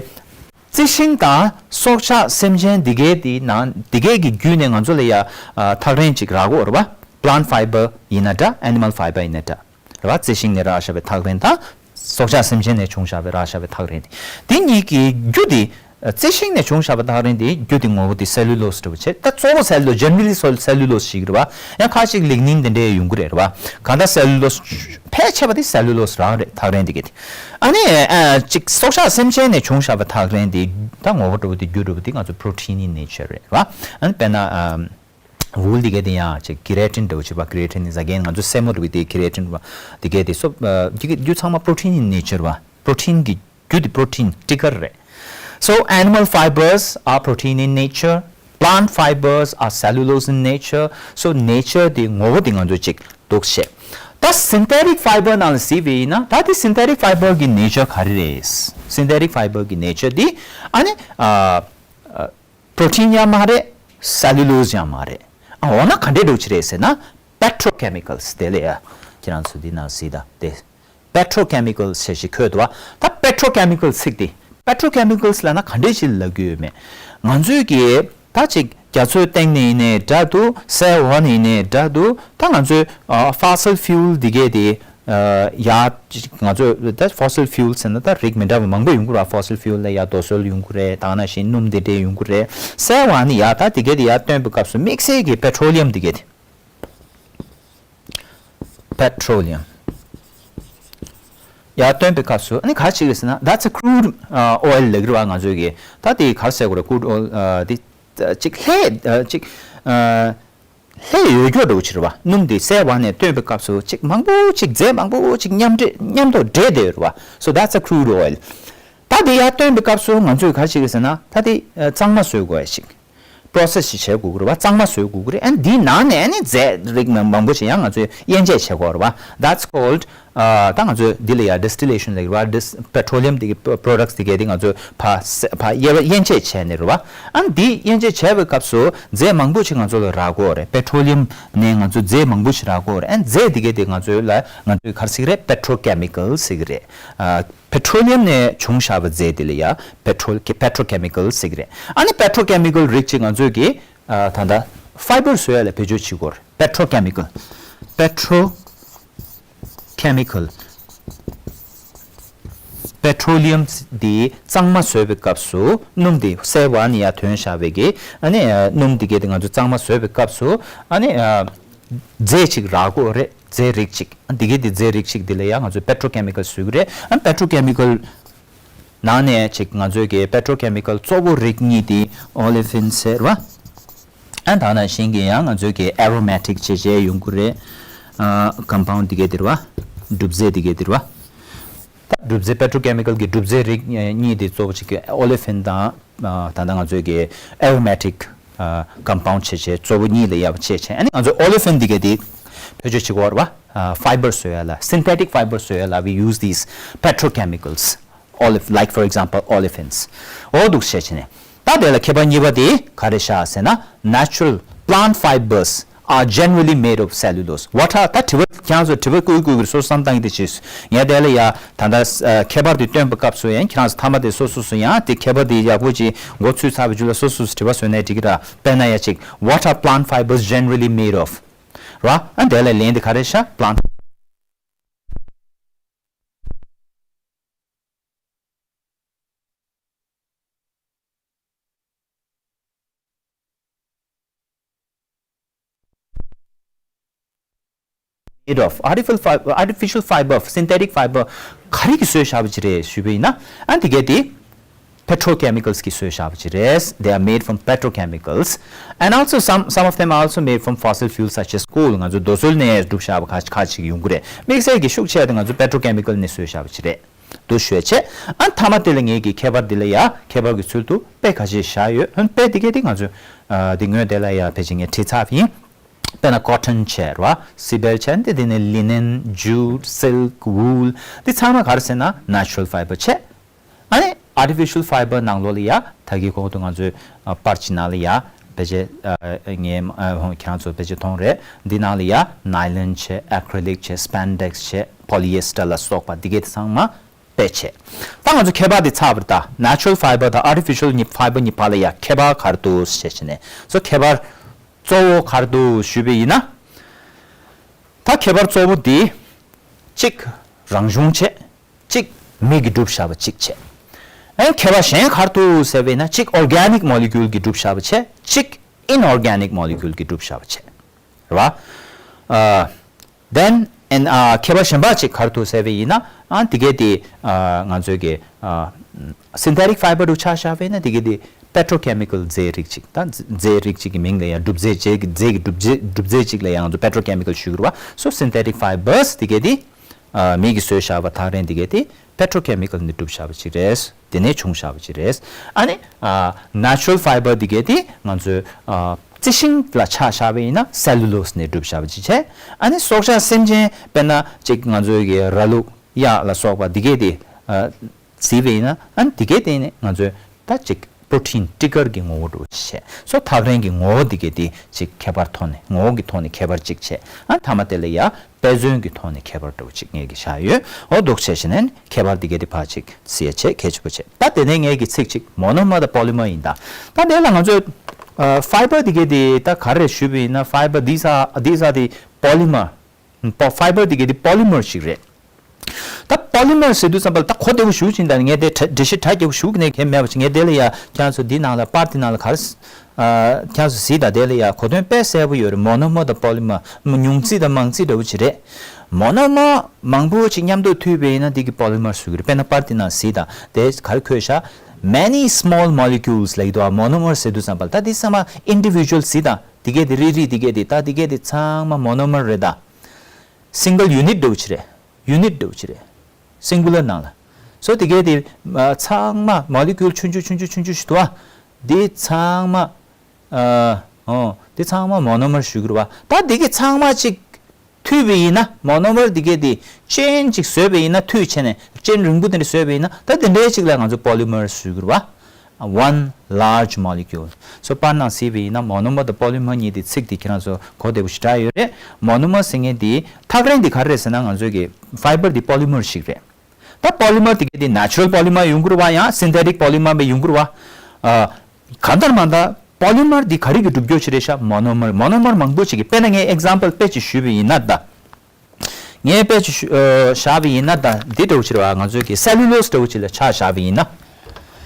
རྩི་ཤིང་དང་སྲོག་ཆགས་སེམས་ཅན་འདི་གའི་དེའི་ནང་འདི་གའི་གི་བརྒྱུད་ནས་ང་ཚོ་ལ་ཡ་ཨ་ཐག་རིང་ཅིག་རག་གོ་རེད་བ། plant fiber་ཡིན་ན་འདྲ། animal fiber་ཡིན་ན་འདྲ། རེད་བ། རྩི་ཤིང་ནས་རག་བཞག་པའི་ཐག་རིང་དང་སྲོག་ཆགས་སེམས་ཅན་ནས་བྱུང་བཞག་པའི་རག་བཞག་པའི་ཐག་རིང་དེ། དེ་གཉིས་ཀྱི་རྒྱུ་དེ་རྩི་ཤིང་ནས་བྱུང་བཞག་པའི་ཐག་རིང་དེ་རྒྱུ་དེ་ངོ་བོ་དེ་cellulose་འདྲ་བོ་བྱས། ད་གཙོ་བོ་cellulose, generally cellulose་ཞིག་རེད་བ། ཡང་ཁ་ཅིག་lignin་དེ་འདྲའི་ཡོང་གི་རེད་རེད་བ། གང་ལྟར་cellulose་ཕལ་ཆེ་བ་དེ་cellulose་རང་རེད། ཐག་རིང་དེ་གའི་དེ། ཨ་ནི་ཨ་ཅིག་སྲོག་ཆགས་སེམས་ཅན་ནས་བྱུང་བཞག་པའི་ཐག་རིང་དེ་ད་ངོ་བོ་འདྲ་བོ་དེ་རྒྱུ་འདྲ་བོ་དེ་ང་ཚོ་protein in nature་རེད་བ། ཨ་ནི་དཔེར་ན་ཨམ་wool་དེ་གའི་དེ་ཡང་ཅིག་keratin་འདྲ་བོ་ཅིག་བ། keratin is again་ང་ཚོ་སེན་མོ་འདྲ་བོ་དེ་keratin་བ། དེ་གའི་དེ་སོ་ཨ་དེ་གའི་རྒྱུ་ཚང་མ་protein in nature་བ། protein་གི་རྒྱུ་དེ་protein་སྤྲི་དཀར་རེད། So animal fibers are protein in nature. Plant fibers are cellulose in nature. So nature་དེ་ངོ་བོ་དེ་ང་ཚོ་ཅིག་འདུག་བྱས། ད་synthetic fiber་ནང་ལ་གཟིགས་པ་ཡིན་ན་ད་དེ་synthetic fiber་གི་nature་ག་རེ་རེད། synthetic fiber་གི་nature་དེ་ཨ་ནི་ཨ་ཨ་protein་ཡང་མ་རེད། cellulose་ཡང་མ་རེད། ཨ་འོ་ན་ག་འདྲས་འདྲ་བོ་ཅིག་རེད་ཟེར་ན་petrochemicals་དེ་ལ་ཡ་ཁྱེད་རང་ཚོ་འདི་ནང་གཟིགས་དང་དེ། petrochemicals་ཞེས་ཤིག་འཁོད་འདུག་བ། ད་petrochemical་ཚིག་དེ། petrochemicals་ལབ་ན་ག་འདྲས་ཞིག་ལབ་ཀྱི་ཡོད་མེད། ང་ཚོས་ཀྱི་ད་ཅིག་རྒྱ་མཚོའི་སྟེང་ནས་ཡིན་ནའི་འདྲ་འདུག་སའི་འོག་ནས་ཡིན་ནའི་འདྲ་འདུག་ད་ང་ཚོའི་ཨ་fossil fuel་འདི་གས་དེ་ཨ་ཡ་ཅིག་ང་ཚོས་ད་fossil fuel་ཟེར་ན་ད་རིགས་མི་འདྲ་བ་མང་པོ་ཡོང་གི་རེད་བ། fossil fuel་ལ་ཡ་རྡོ་སོལ་ཡོང་གི་རེད། ད་ནང་བཞིན་སྣུམ་དེ་འདྲས་ཡོང་གི་རེད། སའི་འོག་ནས་ཡ་ད་འདི་གས་དེ་ཡ་བཏོན་པའི་སྐབས་སུ་དམིགས་བསལ་གྱི་petroleum་འདི་གས་དེ། petroleum་ཡར་བཏོན་པའི་སྐབས་སུ་ཨ་ནི་ག་ཅིག་རེད་ཟེར་ན། that's a crude uh, oil་ལབ་ཀྱི་རེད་བ། ང་ཚོའི་གི་ད་དེ་ག་རེ་ཟེར་དགོས་རེད། crude oil uh, དེ་ཅིག་ལྷད་ཅིག་ལྷད་ཡོད་རྒྱུ་འདྲ་བོ་ཅིག་རེད་བ། སྣུམ་དེ་སའི་འོག་ནས་བཏོན་པའི་སྐབས་སུ་ཅིག་མང་པོ་ཅིག་རྫས་མང་པོ་ཅིག་མཉམ་འདྲེས་མཉམ་དུ་འདྲེས་བསྡད་ཡོད་རེད་བ། so that's a crude oil། ད་དེ་ཡར་བཏོན་པའི་སྐབས་སུ་ང་ཚོས་ག་ཅིག་རེད་ཟེར་ན། ད་དེ་གཙང་མ་བཟོ་དགོས་ཡ་ཅིག process་ཞིག་བྱེད་དགོས་ཀྱི་རེད་བ། གཙང་མ་བཟོ་དགོས་ཀྱི་རེད། ཨ་ནི་འདིའི་ནང་ནས་ཨ་ནི་རྫས་རིགས་མང་པོ་ཞིག་ཡང་ང་ཚོས་དབྱེ་འབྱེད་བྱེད་དགོས་རེད་བ། that's called ཨ་ད་ང་ཚོས་འདི་ལ་ཡ་distillation་ལབ་ཀྱི་རེད་བ། petroleum་དེ་གི་products་དེ་གའི་དེ་ང་ཚོས་ཕ་ཕ་དབྱེ་བ་དབྱེ་འབྱེད་བྱས་ནས་རེད་བ། ཨ་ནི་འདི་དབྱེ་འབྱེད་བྱས་པའི་སྐབས་སུ་རྫས་མང་པོ་ཞིག་ང་ཚོ་ལ་རག་གི་རེད། petroleum་ནས་ང་ཚོ་རྫས་མང་པོ་ཞིག་རག་གི་རེད། ཨ་ནི་རྫས་དེ་གའི་དེ་ང་ཚོའི་ལ་ང་ཚོས་ག་རེ་ཟེར་གྱི་རེད། petrochemical་ཟེར་གྱི་རེད། ཨ་petroleum་ནས་བྱུང་བཞག་པའི་རྫས་དེ་ལ་ཡ་petro petrochemical་ཟེར་གྱི་རེད། ཨ་ནི་petrochemical་རིགས་ཅིག་ང་ཚོས་ཀྱི་ཨ་ད་ལྟ་fiber་བཟོ་ཡ་ལ་བེད་སྤྱོད་བྱེད་དགོས་རེད། petrochemical petrochemical petroleum་འདི་གཙང་མ་བཟོ་བའི་སྐབས་སུ་སྣུམ་འདི་སའི་འོག་ནས་ཡར་ཐོན་བཞག་པའི་གི་ཨ་ནི་ཨ་སྣུམ་འདི་གའི་དེ་ང་ཚོས་གཙང་མ་བཟོ་བའི་སྐབས་སུ་ཨ་ནི་ཨ་རྫས་ཅིག་རག་གི་རེད། རྫས་རིགས་ཅིག་ཨ་འདི་གའི་དེ་རྫས་རིགས་ཅིག་འདི་ལ་ཡ་ང་ཚོས་petrochemical་ཟེར་གྱི་རེད། ཨ་petrochemical་ནང་ནས་ཅིག་ང་ཚོའི་གི་petrochemical་གཙོ་བོ་རིགས་གཉིས་དེ་olefin་ཟེར་བ། ཨ་ད་ནང་བཞིན་གྱི་ཡང་ང་ཚོའི་གི་aromatic་བྱེད་བྱེད་ཡོང་གི་རེད། ཨ་compound་དེ་གའི་དེ་རེད་བ། གྲུབ་རྫས་དེ་གའི་དེ་རེད་བ། ད་གྲུབ་རྫས་petrochemical་གི་གྲུབ་རྫས་རིགས་གཉིས་དེ་གཙོ་བོ་ཅིག་གི་olefin་དང་ཨ་ད་ལྟ་ང་ཚོའི་གི་aromatic་ཨ་compound་བྱེད་བྱེད་གཙོ་བོ་གཉིས་ལ་ཡ་བྱེད་བྱེད། ཨ་ནི་ང་ཚོ་olefin་དེ་གའི་དེ་ བེད་སྤྱོད་བྱེད་ཀྱི་ཡོད་རེད་པ། ཕའི་བར་བཟོ་ཡ་ལ། synthetic fiber བཟོ་ཡ་ལ། we use these petrochemicals, olef- like, for example, olefins. འོ་འདུག་བྱས་བྱས་ནས། ད་དེ་ལ་ཁྱད་པར་གཉིས་པ་དེ་ག་རེ་བཞག་ཟེར་ན། natural plant fibers are generally made of cellulose. What are- ད་དྲི་བ་ཁྱེད་རང་ཚོ་དྲི་བ་བཀོད་བཀོད་ཀྱི་སོ་སོ་བསམ་བཏང་གི་དེ་བྱས། ངས་དེ་ལ་ཡ་ད་ལྟ་ཨ་ཁྱད་པར་དེ་སྟོན་པའི་སྐབས་སུ་ཡང་ཁྱེད་རང་ཚོ་མཐའ་མ་དེ་སོ་སོ་སོ་ཡང་དེ་ཁྱད་པར་དེ་ཡག་པོ་ཅིག་མགོ་ཚོས་ཚར་བའི་རྗེས་ལ་སོ་སོ་སོ་དྲི་བ་བཟོས་ནས་འགྲིག་གི་ར། དཔེར་ན་ཡ་ཅིག What are plant fibers generally made of? ར། ཨ་དེ་ལ་ལན་དེ་ག་རེ་བཞག plant made of artificial fiber, artificial fiber, synthetic fiber ག་རེ་གིས་བཟོས་བཞག་པ་ཅིག་རེད་ཞུས་པ་ཡིན་ན། ཨ་འདི་གས་དེ་petrochemicals གིས་བཟོས་བཞག་པ་ཅིག་རེད། They are made from petrochemicals and also some, some of them are also made from fossil fuels such as coal. ང་ཚོ་རྡོ་སོལ་ནས་གྲུབ་བཞག་པ་ཁ་ཁ་ཅིག་ཡོང་གི་རེད། དམིགས་བསལ་གྱི་ཤུགས་ཆེ་བ་དེ་ང་ཚོ་petrochemical ནས་བཟོས་བཞག་པ་ཅིག་རེད། འདུག་ཞུས་བྱས། ཨ་མཐའ་མ་དེ་ལ་ངེད་ཀྱིས་ཁྱད་པར་འདི་ལ་ཡ་ཁྱད་པར་གྱི་ཚུལ་དུ་དཔེ་ཁ་ཤས་བཞག་ཡོད། ཨ་དཔེ་འདི་གས་འདི་ང་ཚོས་ཨ་འདི་སྔོན་དེ་ལ་ཡ་ཕལ་ཆེར་ངས་བྲིས་ཚར་བ་ཡིན། དཔེར་ན་cotton བྱས་རེད་བ། སི་པན་བྱས། འདི་འདི་ནི་linen, jute, silk, wool འདི་ཚང་མ་ག་རེ་ཟེར་ན་natural fiber བྱས། ཨ་ནི་artificial fiber ནང་ལོགས་ལ་ཡ་ད་གིན་གོང་དུ་ང་ཚོས་ཨ་པར་གྱི་ནང་ལ་ཡ་ཕལ་ཆེར་ཨ་ངས་ཨ་ཁྱེད་རང་ཚོ་ཕལ་ཆེར་མཐོང་རེད། འདི་ནང་ལ་ཡ་nylon བྱས། acrylic བྱས། spandex བྱས། polyester ལ་སོགས་པ་འདི་གས་དེ་ཚང་མ་དཔེ་བྱས། ད་ང་ཚོ་ཁྱད་པར་དེ་ཚར་བ་རེད། ད་natural fiber དང་artificial གཉིས་fiber གཉིས་བར་ལ་ཡ་ཁྱད་པར་ག་རེ་འདུག་ཞེས་བྱས་ནས། སོ་ཁྱད་པར་གཙོ་བོ་ག་རེ་འདུག་ཞུས་པ་ཡིན་ན། ད་ཁྱད་པར་གཙོ་བོ་དེ་གཅིག་རང་བྱུང་བྱས། གཅིག་མི་གིས་གྲུབ་བཞག་པ་གཅིག་བྱས། ཨ་ཁྱད་པར་གཞན་ག་རེ་འདུག་ཟེར་བ་ཡིན་ན། གཅིག་organic molecule གིས་གྲུབ་བཞག་པ་བྱས། གཅིག་inorganic molecule གིས་གྲུབ་བཞག་པ་བྱས། རེད་བ། ཨ། Then and ཨ་ཁྱད་པར་གཞན་པ་ཅིག་ག་རེ་འདུག་ཟེར་བ་ཡིན་ན། ཨ་འདི་གས་དེ་ཨ་ང་ཚོའི་གི་ཨ་synthetic fiber དུ་ཆ་བཞག་པ་ཡིན་ན། འདི་གས་དེ་petrochemical རྫས་རིགས་ཅིག་ད་རྫས་རིགས་ཅིག་གི་མིང་ལ་ཡང་གྲུབ་རྫས་ཅིག་རྫས་ཀྱི་གྲུབ་རྫས་གྲུབ་རྫས་ཅིག་ལ་ཡང་ང་ཚོ་petrochemical ཞུ་གི་རེད་བ། So synthetic fibers འདི་གས་དེ་ཨ་མི་གིས་བཟོས་བཞག་པ་ཐག་རིང་འདི་གས་དེ་petrochemical ནས་གྲུབ་བཞག་པ་ཅིག་རེད། དེ་ནས་བྱུང་བཞག་པ་ཅིག་རེད། ཨ་ནི་ཨ་natural fiber འདི་གས་དེ་ང་ཚོའི་ཨ་རྩི་ཤིང་ལ་ཆ་བཞག་པ་ཡིན་ན་cellulose ནས་གྲུབ་བཞག་པ་ཅིག་བྱས། ཨ་ནི་སྲོག་ཆགས་སེམས་ཅན་དཔེར་ན་ཅིག་ང་ཚོའི་གི་ར་ལུག་གཡག་ལ་སོགས་པ་འདི་གས་དེ་ཨ་གཟིགས་པ་ཡིན་ན། ཨ་ནི་འདི་གས་དེ་ནི་ང་ཚོའི་ད་ཅིག་protein སྤྲི་དཀར་གྱི་ངོ་བོ་འདྲ་བོ་ཅིག་བྱས། སོ་ཐག་རིང་གི་ངོ་བོ་འདི་གས་དེ་ཅིག་ཁྱད་པར་ཐོག་ནས་ངོ་བོ་གི་ཐོག་ནས་ཁྱད་པར་ཅིག་བྱས། ཨ་མཐའ་མ་དེ་ལ་ཡ་དཔེ་མཚོན་གྱི་ཐོག་ནས་ཁྱད་པར་འདྲ་བོ་ཅིག་ངེད་ཀྱིས་བཞག་ཡོད། འོ་འདུག་བྱས་བྱས་ནས་ཁྱད་པར་འདི་གས་དེ་ཕར་ཅིག་གཟིགས་ཡ་བྱས་གལ་ཆེན་པོ་བྱས། ད་དེ་ནས་ངེད་ཀྱི་ཚིག་ཅིག་monomer དང་polymer ཡིན་ད། ད་དེ་ལ་ང་ཚོས་ཨ་fiber འདི་གས་དེ་ད་ག་རེ་ཞུས་པ་ཡིན་ན། Fiber these are, these are the polymer. པོ- fiber འདི་གས་དེ་polymer ཞིག་རེད། ད་polymer ཟེར་དུས་ཙམ་པ་ལ་ད་གོ་བདེ་པོ་ཞུ་བྱིན་ད། ངས་དེ་འགྲེལ་བཤད་གྲ་རྒྱས་པོ་ཞུ་གི་ནས་གལ་མེད་པ་ཞིག་ངས་དེ་ལ་ཡ་ཁྱེད་ཚོ་འདི་ནང་ལ་པར་འདི་ནང་ལ་ག་རེ་ཨ་ཁྱེད་ཚོ་གཟིགས་དང་། དེ་ལ་ཡ་གོ་དོན་དཔེ་གསལ་པོ་ཡོད་རེད། monomer དང་polymer ཉུང་རྩིས་དང་མང་རྩིས་འདྲ་བོ་ཅིག་རེད། monomer མང་པོ་ཅིག་མཉམ་དུ་མཐུད་པ་ཡིན་ན་འདི་གི་polymer ཟེར་གི་རེད། དཔེར་ན་པར་འདི་ནང་གཟིགས་དང་། དེ་ག་རེ་འཁོད་ཤག many small molecules ལབ་ཀྱི་འདུག་ཨ། monomer ཟེར་དུས་ཙམ་པ་ལ་ད་འདི་ཚང་མ་individual གཟིགས་དང་། འདི་གས་དེ་རིལ་རིལ་འདི་གས་དེ་ད་འདི་གས་དེ་ཚང་མ་monomer རེད་ད། single unit འདྲ་བོ་ཅིག་རེད། unit འདྲ་བོ་ཅིག་རེད། singular ནང་ལ། སོ་དེ་གས་དེ་ཨ་ཚང་མ་molecule ཆུང་ཆུང་ཆུང་ཆུང་ཆུང་ཆུང་ཞིག་འདུག་ཨ། དེ་ཚང་མ་ཨ་ཨོ་དེ་ཚང་མ་monomer ཞུ་གི་རེད་བ། ད་དེ་གས་ཚང་མ་ཅིག་མཐུད་པ་ཡིན་ན། monomer འདི་གས་དེ་ཅེན་ཅིག་བཟོས་པ་ཡིན་ན། མཐུད་བྱས་ནས་ཅེན་རིང་པོ་དེ་འདྲ་བཟོས་པ་ཡིན་ན། ད་དེ་འདྲའི་ཅིག་ལ་ང་ཚོ་polymer ཞུ་གི་རེད་བ། One large molecule. So པར་ནང་གཟིགས་པ་ཡིན་ན་monomer དང་polymer གཉིས་དེ་ཚིག་དེ་ཁྱེད་རང་ཚོ་གོ་བདེ་པོ་ཞེ་དྲག་ཡོད་རེད། monomer ཟེར་མཁན་དེ་ཐག་རིང་དེ་ག་རེ་རེད་ཟེར་ན། ང་ཚོའི་གི་fiber དེ་polymer ཞིག་རེད། ད་polymer དེ་ག་དེ་natural polymer ཡོང་གི་རེད་བ། ཡང་synthetic polymer མ་ཡོང་གི་རེད་བ། ཨ་གང་ལྟར་མ་ལྟར་polymer དེ་ག་རེ་གི་གྲུབ་རྒྱུ་ཅིག་རེད་ཤག monomer། monomer མང་པོ་ཅིག་གི། དཔེར་ན་ངས་example དཔེ་ཅིག་ཞུས་པ་ཡིན་ན་ད། ངས་དཔེ་ཅིག་ཞུ- ཨ་བཞག་པ་ཡིན་ན་ད་འདི་འདྲ་བོ་ཅིག་རེད་བ། ང་ཚོའི་གི་cellulose འདྲ་བོ་ཅིག་ལ་ཆ་བཞག་པ་ཡིན་ན།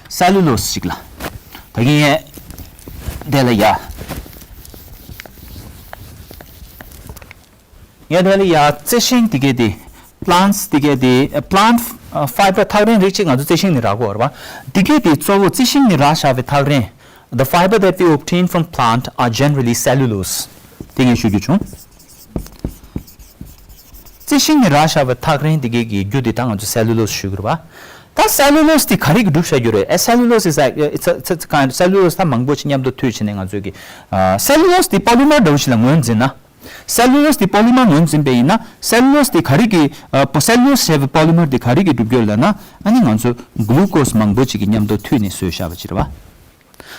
cellulose ཅིག་ལ། ད་གིན་ངས་དེ་ལ་ཡ། ངས་དེ་ལ་ཡ་རྩི་ཤིང་འདི་གས་དེ། plants འདི་གས་དེ། plant fiber ཐག་རིང་རིགས་ཅིག་ང་ཚོ་རྩི་ཤིང་ནས་རག་གི་ཡོད་རེད་བ། འདི་གས་དེ་གཙོ་བོ་རྩི་ཤིང་ནས་རག་བཞག་པའི་ཐག་རིང་། The fiber that we obtain from plant are generally cellulose. དེ་ངས་ཞུ་རྒྱུ་བྱུང་། རྩི་ཤིང་ནས་རག་བཞག་པའི་ཐག་རིང་འདི་གས་ཀྱི་རྒྱུ་དེ་ད་ང་ཚོ་cellulose ཞུ་གི་རེད་བ། ད་cellulose དེ་ག་རེ་གིས་གྲུབ་བཞག་རྒྱུ་རེད། A cellulose is a, it's a, it's a kind, cellulose ད་མང་པོ་ཅིག་མཉམ་དུ་མཐུད་བྱས་ནས་ང་ཚོའི་གི་ཨ་cellulose དེ་polymer འདྲ་བོ་ཞིག་ལ་ངོས་འཛིན་ན། སེ་ལུ་ལོ་སི་དེ་པོ་ལི་མར་ངོས་འཛིན་པ་ཡིན་ན། སེ་ལུ་ལོ་སི་དེ་ག་རེ་གི་ཨ་པོ་སེ་ལུ་ལོ་སི་ཞེས་པའི་པོ་ལི་མར་དེ་ག་རེ་གི་གྲུབ་རྒྱུ་ལབ་ན། ཨ་ནི་ང་ཚོ་གླུ་ཀོ་སི་མང་པོ་ཅིག་གི་མཉམ་དུ་མཐུད་ནས་བཟོས་བཞག་པ་ཅིག་རེད་བ།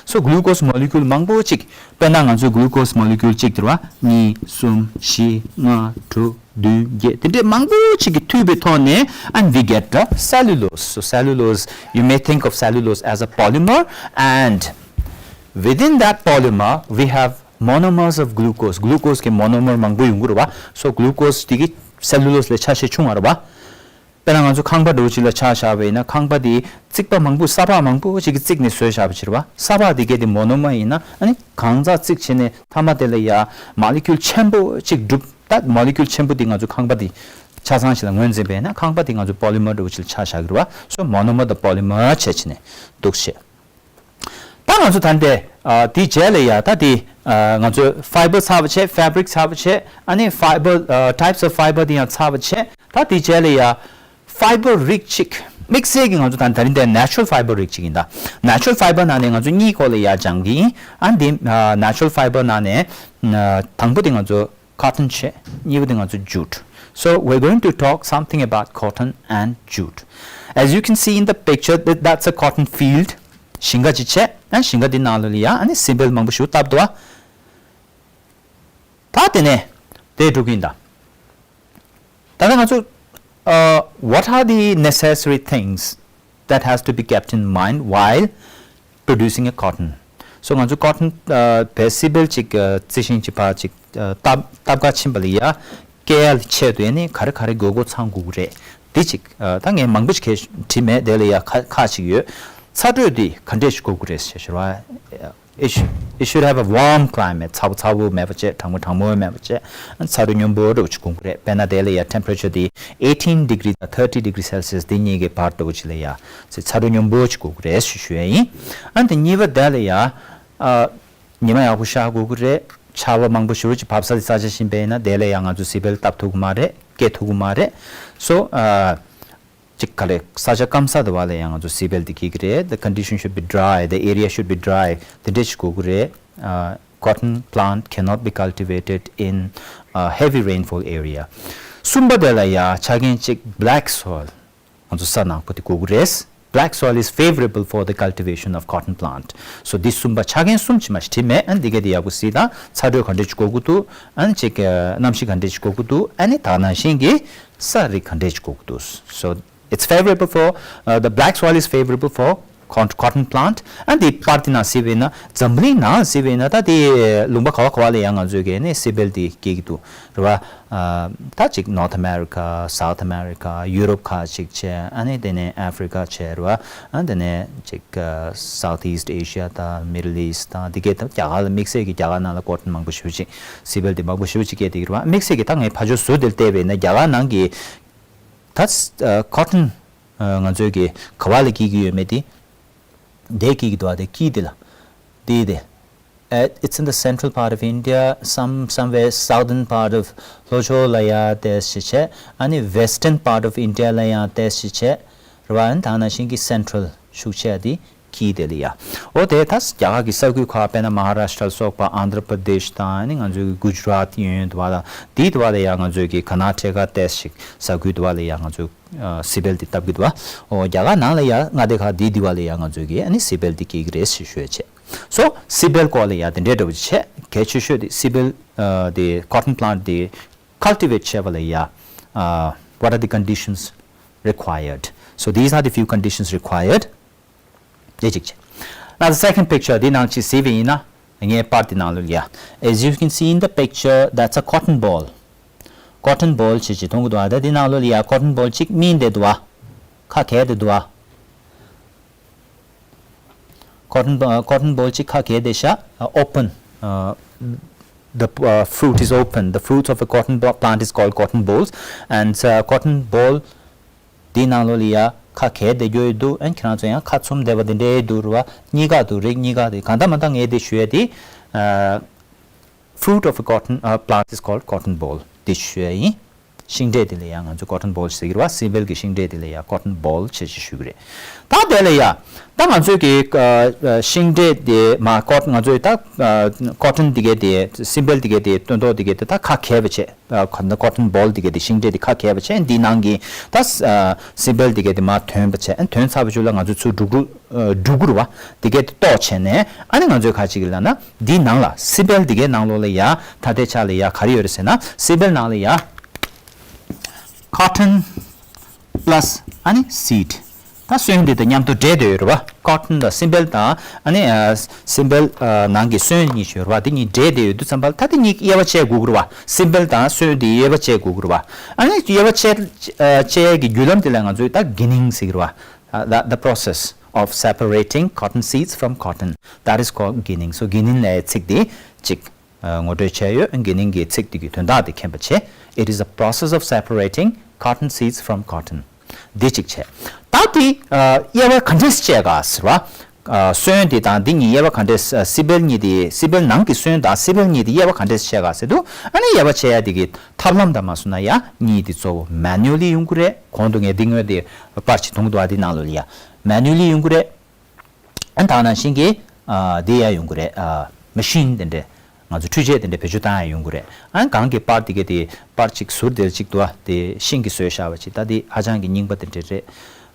སོ་གླུ་ཀོ་སི་མོ་ལི་ཀུལ་མང་པོ་ཅིག་དཔེར་ན་ང་ཚོའི་གླུ་ཀོ་སི་མོ་ལི་ཀུལ་གཅིག་དེ་རེད་བ། གཉིས་གསུམ་བཞི་ལྔ་དྲུག་བདུན་བརྒྱད་དེ་འདྲའི་མང་པོ་ཅིག་གི་མཐུད་པའི་ཐོག་ནས། And we get the cellulose. So cellulose, you may think of cellulose as a polymer, and within that polymer we have monomers of glucose. གླུ་ཀོ་སི་གི་མོ་ནོ་མར་མང་པོ་ཡོང་གི་རེད་བ། སོ་གླུ་ཀོ་སི་དེ་གི་སེ་ལུ་ལོ་སི་ལས་ཆ་ཤས་ཆུང་བ་རེད་བ། དཔེར་ན་ང་ཚོ་ཁང་པ་འདྲ་བོ་ཅིག་ལ་ཆ་བཞག་པ་ཡིན་ན། ཁང་པ་དེ་རྩིག་པ་མང་པོ་ས་ཕག་མང་པོ་ཅིག་གིས་བརྩིགས་ནས་བཟོས་བཞག་པ་ཅིག་རེད་བ། ས་ཕག་དེ་གའི་དེ་མོ་ནོ་མར་ཡིན་ན། ཨ་ནི་གང་ཙམ་བརྩིགས་བྱས་ནས་མཐའ་མ་དེ་ལ་ཡ་མོ་ལི་ཀུལ་ཆེན་པོ་ཅིག་གྲུབ། ད་མོ་ལི་ཀུལ་ཆེན་པོ་དེ་ང་ཚོ་ཁང་པ་དེ་ཆ་ཚང་ཞིག་ལ་ངོས་འཛིན་པ་ཡིན་ན། ཁང་པ་དེ་ང་ཚོ་པོ་ལི་མར་འདྲ་བོ་ཅིག་ལ་ཆ་བཞག་གི་རེད་བ། སོ་མོ་ནོ་མར་དང་པོ་ལི་མར་བྱས་བྱས་ནས་འདུག་བྱས། ད་ང་ཚོ་ད་ལྟའི་ཨ་དེའི་རྗེས་ལ་ཡ་ད་དེ་ཨ་ང་ཚོས་ཕའི་བར་ཚར་བ་བྱས། ཕེབ་རིག་ཚར་བ་བྱས། ཨ་ནི་ཕའི་བར་ཨ་ཊའིབ་སི་ཨོབ་ཕའི་བར་དེ་ཡང་ཚར་བ་བྱས། ད་དེའི་རྗེས་ལ་ཡ་ཕའི་བར་རིགས་གཅིག་དམིགས་བསལ་གྱི་ང་ཚོ་ད་ད་རིང་དེ་ནེ་ཅུ་རལ་ཕའི་བར་རིགས་གཅིག་ཡིན། ད་ནེ་ཅུ་རལ་ཕའི་བར་ནང་ནས་ང་ཚོ་གཉིས་སྐོར་ལ་ཡ་སྦྱང་གི་ཡིན། ཨ་འདི་ནེ་ཅུ་རལ་ཕའི་བར་ནང་ནས་ཨ་དང་པོ་དེ་ང་ཚོ་ཀོ་ཊོན་བྱས། གཉིས་པ་དེ་ང་ཚོ་ཇུཊ། So we're going to talk something about cotton and jute. As you can see in the picture, that, that's a cotton field. ཞིང་ཁ་ཅིག་བྱས། ཨ་ཞིང་ཁ་འདི་ནང་ལོགས་ལ་ཡ་ཨ་ནི་སི་བལ་མང་པོ་ཞིག་བཏབ་འདུག་བ། ད་དེ་ནས་དེ་འགྲོ་གི་ཡིན་ད། ད་ལྟ་ང་ཚོ་ཨ་what are the necessary things that has to be kept in mind while producing a cotton? So ང་ཚོ་ཀོ་ཊོན་ཨ་བའི་སི་བལ་ཅིག་ཨ་རྩི་ཤིང་ཅིག་ཕར་ཅིག་ཨ་བཏབ་བཏབ་ག་ཕྱིན་པ་ལ་ཡ་སྐྱེལ་ཡ་ཆེད་དུ་ཡ་ནི་ག་རེ་ག་རེ་དགོས་དགོས་ཚང་དགོས་ཀྱི་རེད། དེ་ཅིག་ཨ་ད་ངས་མང་པོ་ཞིག་གས་བྲིས་མེད། དེ་ལ་ཡ་ཁ་ཁ་ཅིག་ཡོད། ཚ་དྲོད་དེ་ག་འདྲས་ཞིག་དགོས་ཀྱི་རེད་ཟེར་ཞུ་བ། It should, it should have a warm climate. ཚ་པོ་ཚ་པོ་མེད་པ་བྱས། གྲང་མོ་གྲང་མོ་མེད་པ་བྱས། ཚ་དྲོད་སྙོམས་པོ་འདྲ་བོ་ཅིག་དགོས་ཀྱི་རེད། དཔེར་ན་དེ་ལ་ཡ་temperature དེ་eighteen degree དང་thirty degree Celsius དེ་གཉིས་ཀྱི་བར་འདྲ་བོ་ཅིག་ལ་ཡ་ཚ་དྲོད་སྙོམས་པོ་ཅིག་དགོས་ཀྱི་རེད་ཞུ་ཞུ་ཡ་ཡིན། ཨ་དེ་གཉིས་པ་དེ་ལ་ཡ་ཨ་ཉི་མ་ཡག་པོ་ཤར་དགོས་ཀྱི་རེད། ཆར་པ་མང་པོ་ཞེ་པོ་ཅིག་བབས་ས་དེ་ས་ཆ་ཞིག་ཡིན་པ་ཡིན་ན། དེ་ལ་ཡ་ང་ཚོ་སི་བལ་བཏབ་ཐུབ་ཀྱི་མ་རེད། སྐྱེ་ཐུབ་ཀྱི་མ་རེད། So ཨ་ཅིག་ག་ལེ་ས་ཆ་སྐམ་ས་དེ་བ་ལ་ཡང་ང་ཚོ་སི་བལ་དེ་སྐྱེ་གི་རེད། The condition should be dry, the area should be dry. དེ་འདྲས་ཞིག་དགོས་ཀྱི་རེད། Uh, cotton plant cannot be cultivated in a heavy rainfall area. གསུམ་པ་དེ་ལ་ཡ་ཆ་རྐྱེན་གཅིག་black soil. ང་ཚོ་ས་ནག་པོ་དེ་དགོས་ཀྱི་རེད། Black soil is favorable for the cultivation of cotton plant. So འདི་གསུམ་པ་ཆ་རྐྱེན་གསུམ་ཅིག་མ་ཞིག་བྲིས་མེད། ཨ་ནི་འདི་ག་དེ་ཡག་པོ་གཟིགས་དང་། ཚ་དྲོད་ག་འདྲས་ཅིག་དགོས་ཀྱི་འདུག་ཨ་ནི་ཅིག་གནམ་གཤིས་ག་འདྲས་ཅིག་དགོས་ཀྱི་འདུག་ཨ་ནི་ད་ནང་བཞིན་གྱི་ས་རིགས་ག་འདྲས་ཅིག་དགོས་ཀྱི་འདུག So it's favorable for, uh, the black soil is favorable for con- cotton plant. And the part in Sivina, Zambling na Sivina, that the Lumba Kawakawali and Zuge, Sibel the Kigitu, Rua, uh, Tachik, North America, South America, Europe ka chik che, and then Africa che, Rua, and then chik, uh, Southeast Asia, the Middle East, the get Jagal, Mixi, Jagana, the cotton Mangushuchi, Sibel the Mangushuchi, get the Rua, Mixi, Tang, Pajo Sudel Teve, and the Jaganangi, that's, uh, cotton, uh, ང་ཚོའི་གི་ག་བ་ལ་སྐྱེ་གི་ཡོད་མེད་དེ། དེ་སྐྱེ་གི་འདུག་བ། དེ་སྐྱེ་དེ་ལ་དེ་དེ། Uh, it's in the central part of India, some somewhere southern part of Locho la ya tes chi che, ani western part of India la ya tes chi che, རེད་བ། ད་ནང་བཞིན་གྱི་central ཤུགས་ཆེ་དེ་སྐྱེ་དེ་ལ་ཡ། འོ་དེ་ད་རྒྱ་གར་གྱི་ས་ཁུལ་ཁག་དཔེར་ན་Maharashtra ལ་སོགས་པ། Andhra Pradesh དང་ནི་ང་ཚོའི་གི་Gujarat ཡོད་འདུག་བ་ལ། དེའི་འདུག་བ་ལ་ཡ་ང་ཚོའི་གི་Karnataka ཏོག་ཙམ་ཞིག་ས་ཁུལ་འདུག་བ་ལ་ཡ་ང་ཚོའི་ཨ་སི་བལ་དེ་བཏབ་ཀྱི་འདུག་བ། འོ་རྒྱ་གར་ནང་ལ་ཡ་མངའ་སྡེ་ཁག་དེའི་འདུག་བ་ལ་ཡ་ང་ཚོའི་གི་ཨ་ནི་སི་བལ་དེ་སྐྱེ་གི་རེད་ཞེས་ཞུ་ཡ་བྱས། So སི་བལ་སྐོར་ལ་ཡ་དེ་འདྲའི་འདྲ་བོ་ཅིག་བྱས། གལ་ཆེ་ཤོས་དེ་སི་བལ་ཨ་དེ་cotton plant དེ་cultivate བྱེད་པ་ལ་ཡ། ཨ་what are the conditions required? So these are the few conditions required. དེ་གཅིག་བྱས། Now the second picture དེ་ནང་ཅིག་གཟིགས་པ་ཡིན་ན། ངའི་པར་དེ་ནང་ལོགས་ལ་ཡ། As you can see in the picture, that's a cotton ball. Cotton ball ཞེས་ཅིག་མཐོང་གི་འདུག་བ། ད་དེ་ནང་ལོགས་ལ་ཡ་cotton ball གཅིག་སྨིན་བསྡད་འདུག་བ། ཁ་གས་བསྡད་འདུག་བ། Cotton, uh, cotton ball གཅིག་ཁ་གས་བསྡད་ཤག uh, open. Uh, the uh, fruit is open. The fruits of a cotton bo- plant is called cotton balls. And uh, cotton ball དེའི་ནང་ལོགས་ལ་ཡ་ཁ་གས་བསྡད་རྒྱུ་ཡོད་འདུག་ཨན་ཁྱེད་རང་ཚོ་ཡང་ཁ་ཚུམ་བསྡད་པ་དེ་འདྲའི་འདུག་རེད་བ། གཉིས་ཀ་འདུག་རེད། གཉིས་ཀ་དེ་གང་ལྟར་མ་ལྟར་ངས་དེ་ཞུ་ཡ་དེ། ཨ་fruit of a cotton uh, plant is called cotton ball. དེ་ཞུ་ཡ་ཡིན། ཤིང་འབྲས་དེ་ལ་ཡང་ང་ཚོས་cotton ball་ཟེར་གྱི་རེད་བ། སི་བལ་གྱི་ཤིང་འབྲས་དེ་ལ་ཡང་cotton ball་བྱས་ཅིག་ཞུ་གི་རེད། ད་དེ་ལ་ཡང་ད་ང་ཚོས་ཀྱི་ཨ་ཨ་ཤིང་འབྲས་དེ་མ་ཀོ་ང་ཚོས་ད་ཨ་cotton་དེ་གའི་དེ་སི་བལ་དེ་གའི་དེ་སྟོན་ཐོག་དེ་གའི་དེ་ད་ཁ་གས་པ་བྱས། ཨ་ཁ་cotton ball་དེ་གའི་དེ་ཤིང་འབྲས་དེ་ཁ་གས་པ་བྱས། འདི་ནང་གི་ད་ཨ་སི་བལ་དེ་གའི་དེ་མ་ཐོན་པ་བྱས། ཨ་ཐོན་ཚར་བའི་གཞུག་ལ་ང་ཚོས་ཚུར་འབྲུ་གུ་ཨ་འབྲུ་གུ་རེད་བ། དེ་གའི་དེ་གཏོར་བྱས་ནས་ཨ་ནི་ང་ཚོས་ཁ་ཅིག་ལབ་ན་འདི་ནང་ལ་སི་བལ་དེ་གའི་ནང་ལོགས་ལ་ཡ་ད་ལྟའི་ཆ་ལ་ཡ་ག་རེ་ཡོད་རེད་ཟེར་ན། སི་བལ་ནང་ལ་ཡ། cotton plus ཨ་ནི་seed། ད་སོན་འདི་དང་མཉམ་དུ་འདྲེས་བསྡད་ཡོད་རེད་བ། cotton་དང་སི་བལ་དང་ཨ་ནི་ཨ་སི་བལ་ཨ་ནང་གི་སོན་གཉིས་ཤིག་ཡོད་རེད་བ། དེ་གཉིས་འདྲེས་བསྡད་ཡོད་དུས་ཙམ་པ་ལ་ད་དེ་གཉིས་དབྱེ་བ་ཕྱེ་དགོས་ཀྱི་རེད་བ། སི་བལ་དང་སོན་དེ་དབྱེ་བ་ཕྱེ་དགོས་ཀྱི་རེད་བ། ཨ་ནི་དབྱེ་བ་ཕྱེ་ཨ་ཕྱེ་ཡས་ཀྱི་བརྒྱུད་ལམ་དེ་ལ་ང་ཚོས་ད་གྷི་ནིང་ཟེར་གྱི་རེད་བ། ཨ་the, the process of separating cotton seeds from cotton, that is called ghinning. So ghinning་ལབ་ཡས་ཚིག་དེ་གཅིག་ངོ་སྤྲོད་བྱས་ཡོད། གྷི་ནིང་གི་ཚིག་དེ་གི་དོན་དག་དེ་མཁྱེན་པ་བྱས། It is a process of separating cotton seeds from cotton. འདི་གཅིག་བྱས། ད་དེ་དབྱེ་བ་ག་འདྲས་བྱས་ག་ཟེར་བ། སོན་དེ་དང་འདི་གཉིས་དབྱེ་བ་ག་འདྲས། སི་བལ་གཉིས་དེ་སི་བལ་ནང་གི་སོན་དང་སི་བལ་གཉིས་དེ་དབྱེ་བ་ག་འདྲས་བྱས་ག་ཟེར་དུས། ཨ་ནི་དབྱེ་བ་ཕྱེ་ཡ་དེ་གི་ཐབས་ལམ་དང་མ་སོང་ན་ཡ་གཉིས་དེ་གཙོ་བོ་manually་ཡོང་གི་རེད། གོང་དུ་ངས་འདི་སྔོན་དེ་པར་ཅིག་བརྡུངས་འདུག་ཨ། དེ་ནང་ལོགས་ལ་ཡ་manually་ཡོང་གི་རེད། ཨ་ནི་ད་ནང་བཞིན་གྱི་ཨ་དེ་ཡང་ཡོང་གི་རེད། ཨ་མེ་ཤིན་དེ་འདྲས་ང་ཚོ་འཕྲུལ་ཆས་དེ་འདྲས་བེད་སྤྱོད་བཏང་ཡང་ཡོང་གི་རེད། ཨ་ནི་གང་གི་པར་དེ་གའི་དེ་པར་གཅིག་ཟུར་དེར་གཅིག་འདུག་ཨ། དེ་ཤིང་གིས་བཟོས་བཞག་པ་ཅིག་ད་དེ་ཧ་ཅང་གི་རྙིང་པ་དེ་འདྲས་རེད།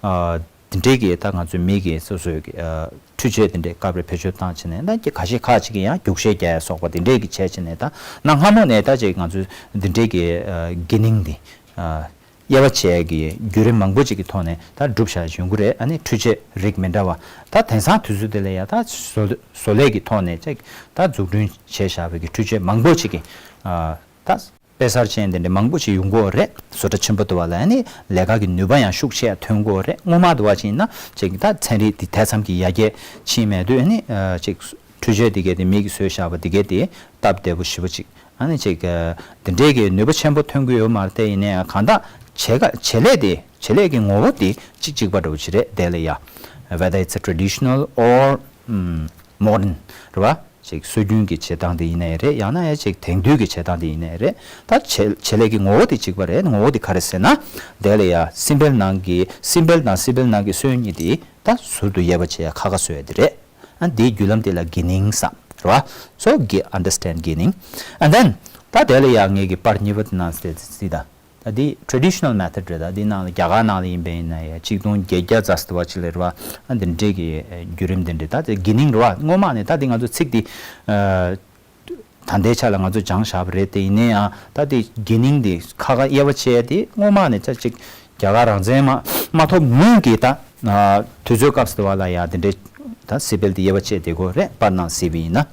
ཨ་དེ་འདྲས་ཀྱི་ད་ང་ཚོའི་མི་གི་སོ་སོའི་གི་ཨ་འཕྲུལ་ཆས་དེ་འདྲས་སྐབས་རེ་བེད་སྤྱོད་བཏང་བྱས་ནས། ད་ཁ་ཤས་ཁག་ཅིག་གིས་ཡང་རྒྱུག་ཤད་རྒྱག་ཡ་སོགས་པ་དེ་འདྲས་ཀྱི་བྱས་བྱས་ནས། ད་གནའ་སྔ་མོ་ནས་ད་ཅིག་ང་ཚོའི་དེ་འདྲས་ཀྱི་ཨ་གྷི་ནིང་དེ་ཨ། དབྱེ་བ་ཕྱེ་ཡས་ཀྱི་བརྒྱུད་རིམ་མང་པོ་ཅིག་གི་ཐོག་ནས་ད་གྲུབ་བཞག་ཡོང་གི་རེད། ཨ་ནི་འཕྲུལ་ཆས་རིགས་མི་འདྲ་བ། ད་དེང་སང་དུས་ཚོད་དེ་ལ་ཡ་ད་བཟོ་བཟོ་ལས་ཀྱི་ཐོག་ནས་ཅིག་ད་འཛུགས་སྐྲུན་བྱས་བཞག་པའི་གི་འཕྲུལ་ཆས་མང་པོ་ཅིག་གི་ཨ་ད་དཔེ་གསར་ཅན་དེ་འདྲ་མང་པོ་ཅིག་ཡོང་གི་ཡོད་རེད། བཟོ་གྲྭ་ཆེན་པོ་དུ་བ་ལ་ཨ་ནི་ལས་ཀ་གི་ནུས་པ་ཡང་ཤུགས་ཆེ་ཐོན་གྱི་ཡོད་རེད། སྔོན་མ་དུ་བ་ཅིག་ཡིན་ན་ཅིག་ད་ཚན་རིག་དེ་དེ་ཙམ་གྱི་ཡར་རྒྱས་ཕྱིན་མེད་དུས། ཨ་ནི་ཨ་ཅིག་འཕྲུལ་ཆས་དེ་གས་དེ་མི་གིས་བཟོས་བཞག་པ་དེ་གས་དེ་སྟབས་བདེ་པོ་ཞེ་པོ་ཅིག་ཨ་ནི་ཅིག་ཨ་དེ་འདྲའི་གི་ནུས་པ་ཆེན་པོ་ཐོན་གྱི་ཡོད་མ་རེད་དེ། ཡིན་ནའང་གང་ལྟར་བྱེད་ཀ་བྱེད་ལས་དེ་བྱེད་ལས་ཀྱི་ངོ་བོ་དེ་གཅིག་གཅིག་པ་འདྲ་བོ་ཅིག་རེད། དེ་ལ་ཡ་whether it's a traditional or ཨམ་modern་རེད་བ། ཅིག་སྲོལ་རྒྱུན་གྱི་བྱེད་སྟངས་དེ་ཡིན་ནའི་རེད། ཡང་ན་ཡ་ཅིག་དེང་དུས་ཀྱི་བྱེད་སྟངས་དེ་ཡིན་ནའི་རེད། ད་བྱེད་བྱེད་ལས་ཀྱི་ངོ་བོ་དེ་གཅིག་པ་རེད། ངོ་བོ་དེ་ག་རེ་ཟེར་ན། དེ་ལ་ཡ་སི་བལ་ནང་གི་སི་བལ་དང་སི་བལ་ནང་གི་སོན་གཉིས་དེ་ད་ཟུར་དུ་དབྱེ་བ་ཕྱེ་ཡ་ཁ་ཁ་བཟོ་ཡ་དེ་རེད། ཨ་འདིའི་བརྒྱུད་ལམ་དེ་ལ་གྷི་ནིང་ཟེར་རེད་བ། So get, understand ghinning. And then ད་དེ་ལ་ཡ་ངེད་ཀྱི་པར་གཉིས་པ་དེ་ནང་སྟེ་ཙི་ད། ད་འདི་traditional method་རེད། ད་འདི་ནང་ལ་རྒྱ་གར་ནང་ལ་ཡིན་པ་ཡིན་ན་ཡ་ཆིག་སྟོང་བརྒྱད་བརྒྱ་ཙམ་ཟེར་བ་ཅིག་ལ་རེད་བ། ཨ་འདི་འདྲས་ཀྱི་བརྒྱུད་རིམ་འདི་འདྲས། ད་དེ་གྷི་ནིང་རེད་བ། སྔོན་མ་ནས་ད་འདི་ང་ཚོ་ཚིག་འདི་ཨ་ད་ལྟའི་ཆ་ལ་ང་ཚོས་སྦྱངས་བཞག་པ་རེད་དེ། ཡིན་ན་ཡང་ད་དེ་གྷི་ནིང་དེ་ཁ་ཁ་དབྱེ་བ་ཕྱེ་ཡ་དེ་སྔོན་མ་ནས་ད་ཅིག་རྒྱ་གར་རང་བཙན་མ་མ་ཐོབ་སྔོན་གྱི་ད་ཨ་དུས་ཚོད་སྐབས་སུ་དུ་བ་ལ་ཡ་དེ་འདྲའི་ད་སི་བལ་དེ་དབྱེ་བ་ཕྱེ་བསྡད་ཀྱི་ཡོད་རེད། པར་ནང་གཟིགས་པ་ཡིན་ན།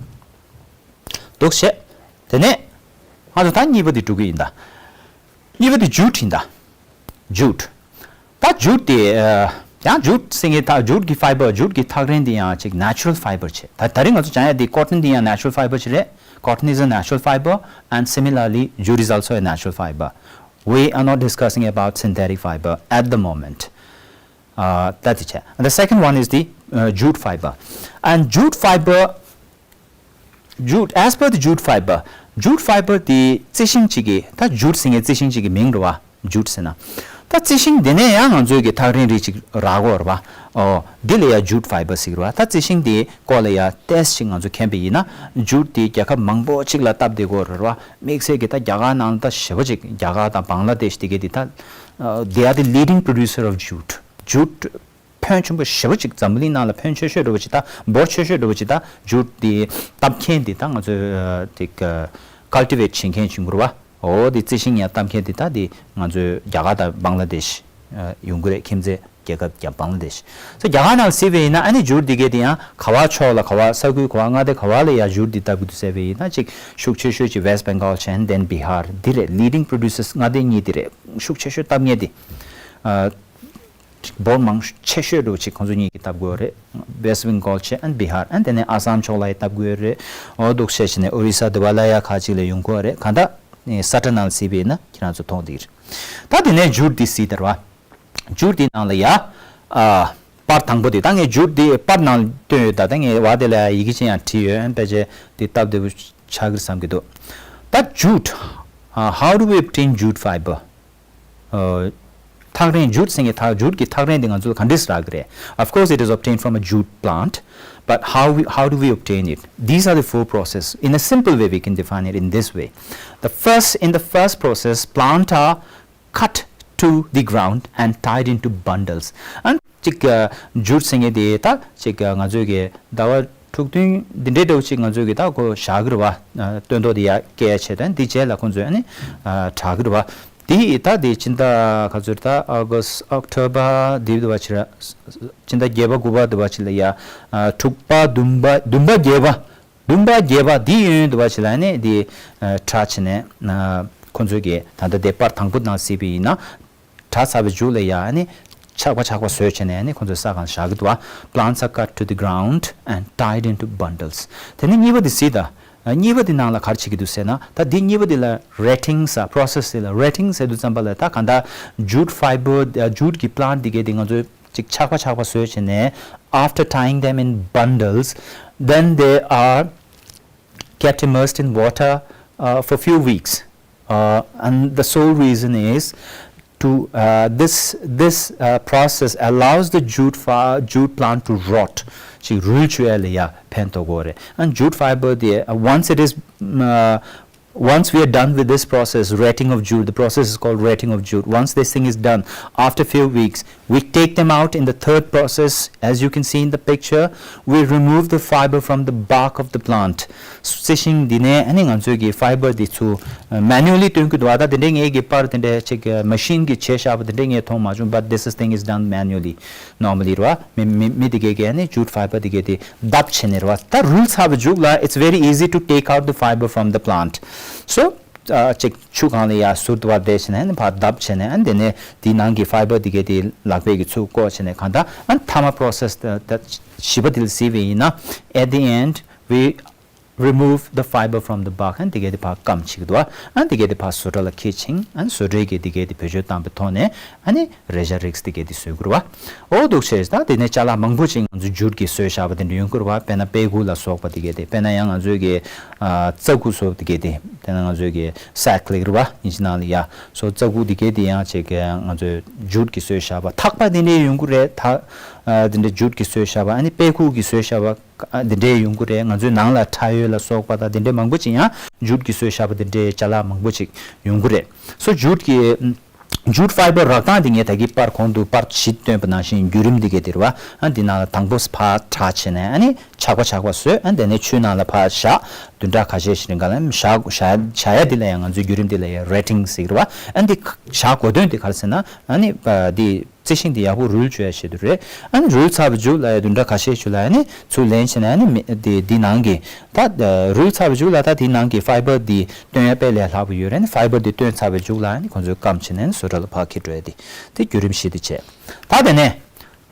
འདུག་བྱས། དེ་ནས་ང་ཚོ་ད་གཉིས་པ་དེ་འགྲོ་གི་ཡིན་ད། གཉིས་པ་དེ་ཇུཊ་ཡིན་ད། ཇུཊ། ད་ཇུཊ་དེ་ཨ་ཡང་ཇུཊ་ཟེར་མཁན་ད་ཇུཊ་གི་ཕའི་བར། ཇུཊ་གི་ཐག་རིང་དེ་ཡང་ཅིག་natural fiber་བྱས། ད་ད་རིང་ང་ཚོ་སྦྱང་ཡ་དེ་ཀོ་ཊོན་དེ་ཡང་natural fiber་ཅིག་རེད། Cotton is a natural fiber and similarly jute is also a natural fiber. We are not discussing about synthetic fiber at the moment. Uh, that's it. And the second one is the uh, jute fiber. And jute fiber jute, as per the jute fiber, jute fiber དེ་རྩི་ཤིང་གཅིག་གི། ད་ཇུཊ་ཟེར་མཁན་རྩི་ཤིང་གཅིག་གི་མིང་རེད་བ། ཇུཊ་ཟེར་ན། ད་རྩི་ཤིང་དེ་ནས་ཡང་ང་ཚོའི་གི་ཐག་རིང་རིང་ཅིག་རག་གི་ཡོད་རེད་བ། ཨོ། འདི་ལ་ཡ་ཇུཊ་ཕའི་བར་ཟེར་གི་རེད་བ། ད་རྩི་ཤིང་དེ་སྐོར་ལ་ཡ་ཏོག་ཙམ་ཅིག་ང་ཚོ་མཁྱེན་པ་ཡིན་ན། ཇུཊ་དེ་རྒྱལ་ཁབ་མང་པོ་ཅིག་ལ་སྟབས་བདེ་གི་ཡོད་རེད་བ། དམིགས་བསལ་གྱི་ད་རྒྱ་གར་ནང་ལ་ད་ཞེ་པོ་ཅིག་རྒྱ་གར་དང་བང་ལ་དེཤ་དེ་གའི་དེ་ད། ཨ། they are the leading producer of jute. ཇུཊ་ཕོན་ཆེན་པོ་ཞེ་པོ་ཅིག་འཛམ་བུ་གླིང་ནང་ལ་ཕོན་ཆེ་ཤོས་འདྲ་བོ་ཅིག་དང་འབོར་ཆེ་ཤོས་འདྲ་བོ་ཅིག་དང་ཇུཊ་དེ་བཏབ་མཁན་དེ་དང་ང་ཚོས་དེ་ཀལ་ཊི་ཝེཊ་བྱེད་མཁན་བྱུང་གི་རེད་བ། འོ་དེ་རྩི་ཤིང་ཡང་བཏབ་མཁན་དེ་དང་དེ་ང་ཚོའི་རྒྱ་གར་དང་བང་ལ་དེཤ་ཡོང་གི་རེད། ཁྱིམ་མཚེས་རྒྱལ་ཁབ་ཀྱང་བང་ལ་དེཤ། སོ་རྒྱ་གར་ནང་གཟིགས་པ་ཡིན་ན་ཨ་ནི་ཇུཊ་དེ་གའི་དེ་ཡང་ག་བ་ཕྱོགས་ལ་ག་བ་ས་ཁུལ་ག་བ་མངའ་སྡེ་ག་བ་ལ་ཡང་ཇུཊ་དེ་བཏབ་གི་འདུག་ཟེར་བ་ཡིན་ན་ཅིག་ཤུགས་ཆེ་ཤོས་ཅིག་West Bengal་བྱས་ནས་then Bihar་འདི་རེད། ལི་ཌིང་པྲོ་ཌུ་སར་མངའ་སྡེ་གཉིས་དེ་རེད། ཤུགས་ཆེ་ཤོས་བཏབ་མཁན་དེ། ཨ། འབོར་མང་ཆེ་ཤོས་འདྲ་བོ་ཅིག་ཁོང་ཚོ་གཉིས་ཀྱིས་བཏབ་དགོས་རེད། West Bengal་བྱས་and Bihar and དེ་ནས་ཨ་སམ་ཕྱོགས་ལ་ཡང་བཏབ་དགོས་རེད། འོ་འདུག་བྱས་བྱས་ནས་ཨོ་རི་ས་དེ་བ་ལ་ཡ་ཁ་ཅིག་ལ་ཡོང་གི་རེད། གང་ལྟར་ས་ཁྲ་ནང་གཟིགས་པ་ཡིན་ན་ཁྱེད་རང་ཚོ་མཐོང་བསྡད་ཀྱི་རེད། ད་དེ་ནས་ཇུཊ་འདི་གཟིགས་དང་ར་བ། ཇུཊ་འདི་ནང་ལ་ཡ། ཨ། པར་དང་པོ་དེ་ད་ངས་ཇུཊ་འདི་པར་ནང་བཏོན་ཡོད། ད་ད་ངས་བ་དེ་ལ་ཡ་ཡི་གེ་ཅན་ཡང་བྲིས་ཡོད། ཨ་ནི་ཕལ་ཆེར་འདི་སྟབས་བདེ་པོ་ཆགས་ཀྱི་རེད་བསམ་གྱི་འདུག་ད་ཇུཊ། ཨ། How do we obtain jute fiber? ཨ། ཐག་རིང་ཇུཊ་ཟེར་མཁན་ཐག་ཇུཊ་གི་ཐག་རིང་དེ་ང་ཚོ་ལ་ག་འདྲས་རག་གི་རེད། Of course, it is obtained from a jute plant, but how we, how do we obtain it? These are the four process. In a simple way, we can define it in this way. The first, in the first process, plant are cut to the ground and tied into bundles. And ཅིག་ཇུཊ་ཟེར་མཁན་དེ་ད་ཅིག་ང་ཚོའི་གི་ཟླ་བ་དྲུག་བདུན་འདི་འདྲའི་འདྲ་བོ་ཅིག་ང་ཚོའི་གི་ད་གོ་བཞག་གི་རེད་བ། སྟོན་ཐོག་དེ་ཡར་སྐྱེལ་ཡ་བྱས་ཏེ་འདི་རྗེས་ལ་ཁོང་ཚོས་ཨ་ནི་དྲག་གི་རེད་བ། དེ་ད་དེ་སྤྱི་ཟླ་ག་ཚོད་ད་ཨོ་གྷ་སི་ཨོག་ཊོ་བར་དེ་འདྲ་བ་ཅིག་ར། སྤྱི་ཟླ་བརྒྱད་པ་དགུ་པ་འདྲ་བ་ཅིག་ལ་ཡ། དྲུག་པ་བདུན་པ་བདུན་པ་བརྒྱད་པ། བདུན་པ་བརྒྱད་པ་འདི་ཡོན་འདྲ་བ་ཅིག་ལ་ནི་འདི་ཁྲ་བྱས་ནས་ཁོང་ཚོས་ཀྱི་ད་ལྟ་དེ་པར་དང་པོ་ནང་གཟིགས་པ་ཡིན་ན། དྲག་ཚར་བའི་མཇུག་ལ་ཡ་ནི་ཆག་པ་ཆག་པ་བཟོས་བྱས་ནས་ནི་ཁོང་ཚོས་ས་སྒང་བཞག་གི་འདུག་བ། Plants are cut to the ground and tied into bundles. དེ་ནས་གཉིས་པ་དེ་གཟིགས་དང་། གཉིས་པ་དེ་ནང་ལ་ག་རེ་བྱེད་ཀྱི་འདུག་ཟེར་ན། ད་འདི་གཉིས་པ་དེ་ལ་retting ཟེར་process དེ་ལ་retting ཟེར་དུས་ཙམ་པ་ལ་ད་གང་ལྟར་jute fiber, jute གི་plant དེ་གའི་དེ་ང་ཚོས་ཅིག་ཆག་པ་ཆག་པ་བཟོས་བྱས་ནས། After tying them in bundles, then they are kept immersed in water uh, for few weeks. Uh, and the sole reason is to uh, this this uh, process allows the jute fa- jute plant to rot. ཅིག་རུལ་བཅུག་ཡ་ལ་ཡ་ཕན་ཐོགས་ཀྱི་རེད། And jute fiber དེ uh, once it is mm, uh, once we are done with this process, retting of jute, the process is called retting of jute. Once this thing is done, after few weeks, we take them out in the third process. As you can see in the picture, we remove the fiber from the bark of the plant. རྩི་ཤིང་འདི་ནས་ཨ་ནི་ང་ཚོའི་གི་fiber འདི་ཚུར་manually བཏོན་གྱི་འདུག་བ། ད་དེ་འདྲའི་ངའི་གི་པར་དེ་འདྲའི་ཅིག་machine གི་བྱས་བཞག་པ་དེ་འདྲའི་ངས་མཐོང་མ་བྱུང་། But this is thing is done manually, normally ར། མི་མི་མི་དེ་གས་གས་ནི་jute fiber དེ་གས་དེ་བརྡབ་བྱས་ནས་ར། ད་རུལ་ཚར་བའི་མཇུག་ལ་it's very easy to take out the fiber from the plant. So ཅིག་ཆུ་སྒང་ལ་ཡ་ཟུར་དུ་བ་བསྡད་བྱས་ནས་ཕར་བརྡབ་བྱས་ནས། ཨ་ནི་དེ་ནས་དེའི་ནང་གི་fiber དེ་གས་དེ་ལག་པས་ཀྱི་ཚུར་བཀོག་བྱས་ནས། གང་ལྟར་ཨ་ནི་མཐའ་མ་process ད་བཞི་པ་དེ་ལ་གཟིགས་པ་ཡིན་ན། At the end, we remove the fiber from the bark. ཨ་ནི་དེ་གས་དེ་ཕར་སྐམ་བྱེད་ཀྱི་འདུག་ཨ་ནི་དེ་གས་དེ་ཕར་བཟོ་གྲྭ་ལ་འཁྱེར་ཕྱིན། ཨ་ནི་བཟོ་གྲྭའི་གི་དེ་གས་དེ་བེད་སྤྱོད་བཏང་པའི་ཐོག་ནས་ཨ་ནི་རས་ཆ་རིགས་དེ་གས་དེ་བཟོ་གི་རེད་བ། འོ་འདུག་བྱས། ད་དེ་ནས་ཅ་ལག་མང་པོ་ཅིག་ང་ཚོ་ཇུཊ་གིས་བཟོས་བཞག་པ་དེ་འདྲ་ཡོང་གི་རེད་བ། དཔེར་ན་དཔེ་ཁུག་ལ་སོགས་པ་དེ་གས་དེ། དཔེར་ན་ཡང་ང་ཚོའི་གི་ཨ་རྩྭ་ཁུག་སོགས་དེ་གས་དེ། དེ་ན་ང་ཚོའི་གི་སེག་ལབ་ཀྱི་རེད་བ། དབྱིན་ཇི་ནང་ལ་ཡ། སོ་རྩྭ་ཁུག་དེ་གས་དེ་ཡང་ཅིག་ང་ཚོའི་ཇུཊ་གིས་བཟོས་བཞག་པ། ཐག་པ་དེ་འདྲ་ཡོང་གི་རེད། ཐག་ཨ་དེ་འདྲ་ཇུཊ་གིས་བཟོས་བཞག་པ། ཨ་ནི་དཔེ་ཁུག་གིས་བཟོས་བཞག་པ་དེ་འདྲ་ཡོང་གི་རེད། ང་ཚོའི་ནང་ལ་ཁྲ་ཡོལ་ལ་སོགས་པ་དང་དེ་འདྲ་མང་པོ་ཅིག་ཡང་ཇུཊ་གིས་བཟོས་བཞག་པ་དེ་འདྲའི་ཅ་ལག་མང་པོ་ཅིག་ཡོང་གི་རེད། སོ་ཇུཊ་གི་ཇུཊ་ཕའི་བར་རག་སྟངས་དེ་ངས་ད་གིན་པར་གོང་དུ་པར་བཞི་བཏོན་པ་ནང་བཞིན་བརྒྱུད་རིམ་དེ་གས་དེ་རེད་བ། ཨ་འདི་ནང་ལ་དང་པོ་ཕར་དྲག་བྱས་ནས། ཨ་ནི་ཆག་པ་ཆག་པ་བཟོས། ཨ་དེ་ནས་ཆུའི་ནང་ལ་ཕར་བཞག་བདུན་ཕྲག་ཁ་ཤས་ཤིག་རིང་ག་ལ་བཞག་བཞག་བཞག་ཡ་འདི་ལ་ཡང་ང་ཚོའི་བརྒྱུད་རིམ་འདི་ལ་ཡང་retting ཟེར་གྱི་རེད་བ། ཨ་འདི་བཞག་དགོས་དོན་དེ་ག་རེ་ཟེར་ན། ཨ་ནི་འདི་རྩི་ཤིང་དེ་ཡག་པོ་རུལ་བཅུག་ཡ་ཆེད་དུ་རེད། ཨ་ནི་རུལ་ཚར་བའི་མཇུག་ལ་ཡ་བདུན་ཕྲག་ཁ་ཤས་ཤིག་ལ་ཡ་ནི་ཚུར་ལེན་བྱས་ནས། ཨ་ནི་མི་དེ་འདི་ནང་གི་ད་རུལ་ཚར་བའི་མཇུག་ལ་ད་དེའི་ནང་གི་fiber འདི་བཏོན་ཡ་དཔེ་ལས་སླ་པོ་ཡོད་རེད། ཨ་ནི་fiber འདི་བཏོན་ཚར་བའི་མཇུག་ལ་ཨ་ནི་ཁོང་ཚོས་སྐམ་བྱས་ནས་བཟོ་གྲྭ་ལ་ཕར་འཁྱེར་འགྲོ་ཡ་དེ། དེ་བརྒྱུད་རིམ་བཞི་དེ་བྱས། ད་དེ་ནས་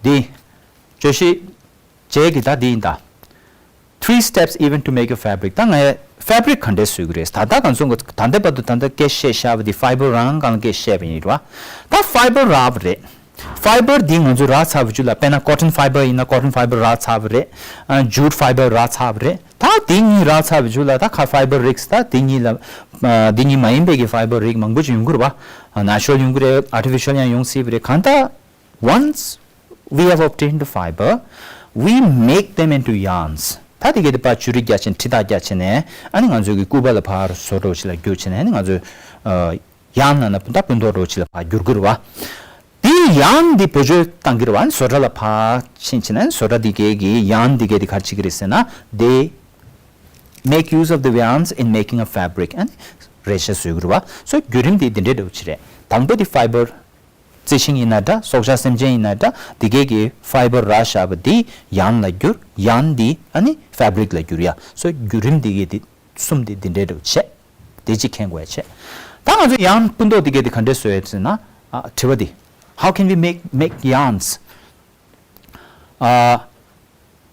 འདི་བརྗོད་གཞི་བྱས་ཀྱི་ད་འདི་ཡིན་ད། Three steps even to make a fabric. ད་ངས་fabric ག་འདྲས་བཟོ་གི་རེད། ད་ལྟ་གང་ཚོད་ད་ལྟ་བར་དུ་ད་ལྟ་སྐད་བཤད་བཞག་པ་དེ་fiber རང་གང་སྐད་བཤད་པ་ཡིན་རེད་བ། ད་fiber རག་པ་རེད། Fiber འདི་ང་ཚོས་རག་ཚར་བའི་མཇུག་ལ། དཔེར་ན་cotton fiber ཡིན་ན་cotton fiber རག་ཚར་བ་རེད། ཨ་jute fiber རག་ཚར་བ་རེད། ད་དེ་གཉིས་རག་ཚར་བའི་མཇུག་ལ་ད་ག་fiber རིགས་ད་དེ་གཉིས་ལ་ཨ་དེ་གཉིས་མ་ཡིན་པའི་གི་fiber རིགས་མང་པོ་ཅིག་ཡོང་གི་རེད་བ། ཨ་natural ཡོང་གི་རེད། artificial ཡང་ཡོང་སྲིད་པ་རེད། གང་ལྟར། Once we have obtained the fiber, we make them into yarns. ད་དེ་གས་དེ་ཕར་བཅུ་རིས་རྒྱག་བྱས་ནས། འཕྲི་ཐག་རྒྱག་བྱས་ནས། ཨ་ནི་ང་ཚོའི་གི་སྐུད་པ་ལ་ཕར་བཟོ་འདྲ་བོ་ཅིག་ལ་བསྒྱུར་བྱས་ནས། ཨ་ནི་ང་ཚོའི་ཨ་yarn ལབ་ན་ད་སྤུ་མདོག་འདྲ་བོ་ཅིག་ལ་ཕར་བསྒྱུར་གྱི་རེད་བ། དེ་yarn འདི་བེད་སྤྱོད་བཏང་གི་རེད་བ། ཨ་ནི་བཟོ་གྲྭ་ལ་ཕར་ཕྱིན་བྱས་ནས། ཨ་ནི་བཟོ་གྲྭ་དེ་གས་ཀྱིས་yarn དེ་གས་དེ་ག་རེ་བྱེད་ཀྱི་རེད་ཟེར་ན། They make use of the yarns in making a fabric. ཨ་ནི་རས་ཆ་བཟོ་གི་རེད་བ། སོ་བརྒྱུད་རིམ་དེ་འདི་འདྲའི་འདྲ་བོ་ཅིག་རེད། དང་པོ་དེ་fiber རྩི་ཤིང་ཡིན་ན་འདྲ། སྲོག་ཆགས་སེམས་ཅན་ཡིན་ན་འདྲ། དེ་གས་ཀྱི་fiber རག་བཞག་པ་དེ་yarn ལ་བསྒྱུར། yarn དེ་ཨ་ནི་fabric ལ་བསྒྱུར་ཡ། སོ་བརྒྱུད་རིམ་དེ་གས་དེ་གསུམ་དེ་འདི་འདྲའི་འདྲ་བོ་བྱས། དེ་གཅིག་མཁྱེན་དགོས་ཡ་བྱས། ད་ང་ཚོ་yarn སྤུ་མདོག་དེ་གས་དེ་ག་འདྲས་བཟོ་ཡ་ཟེར་ན། ཨ་དྲི་བ་དེ། How can we make make yarns? ཨ་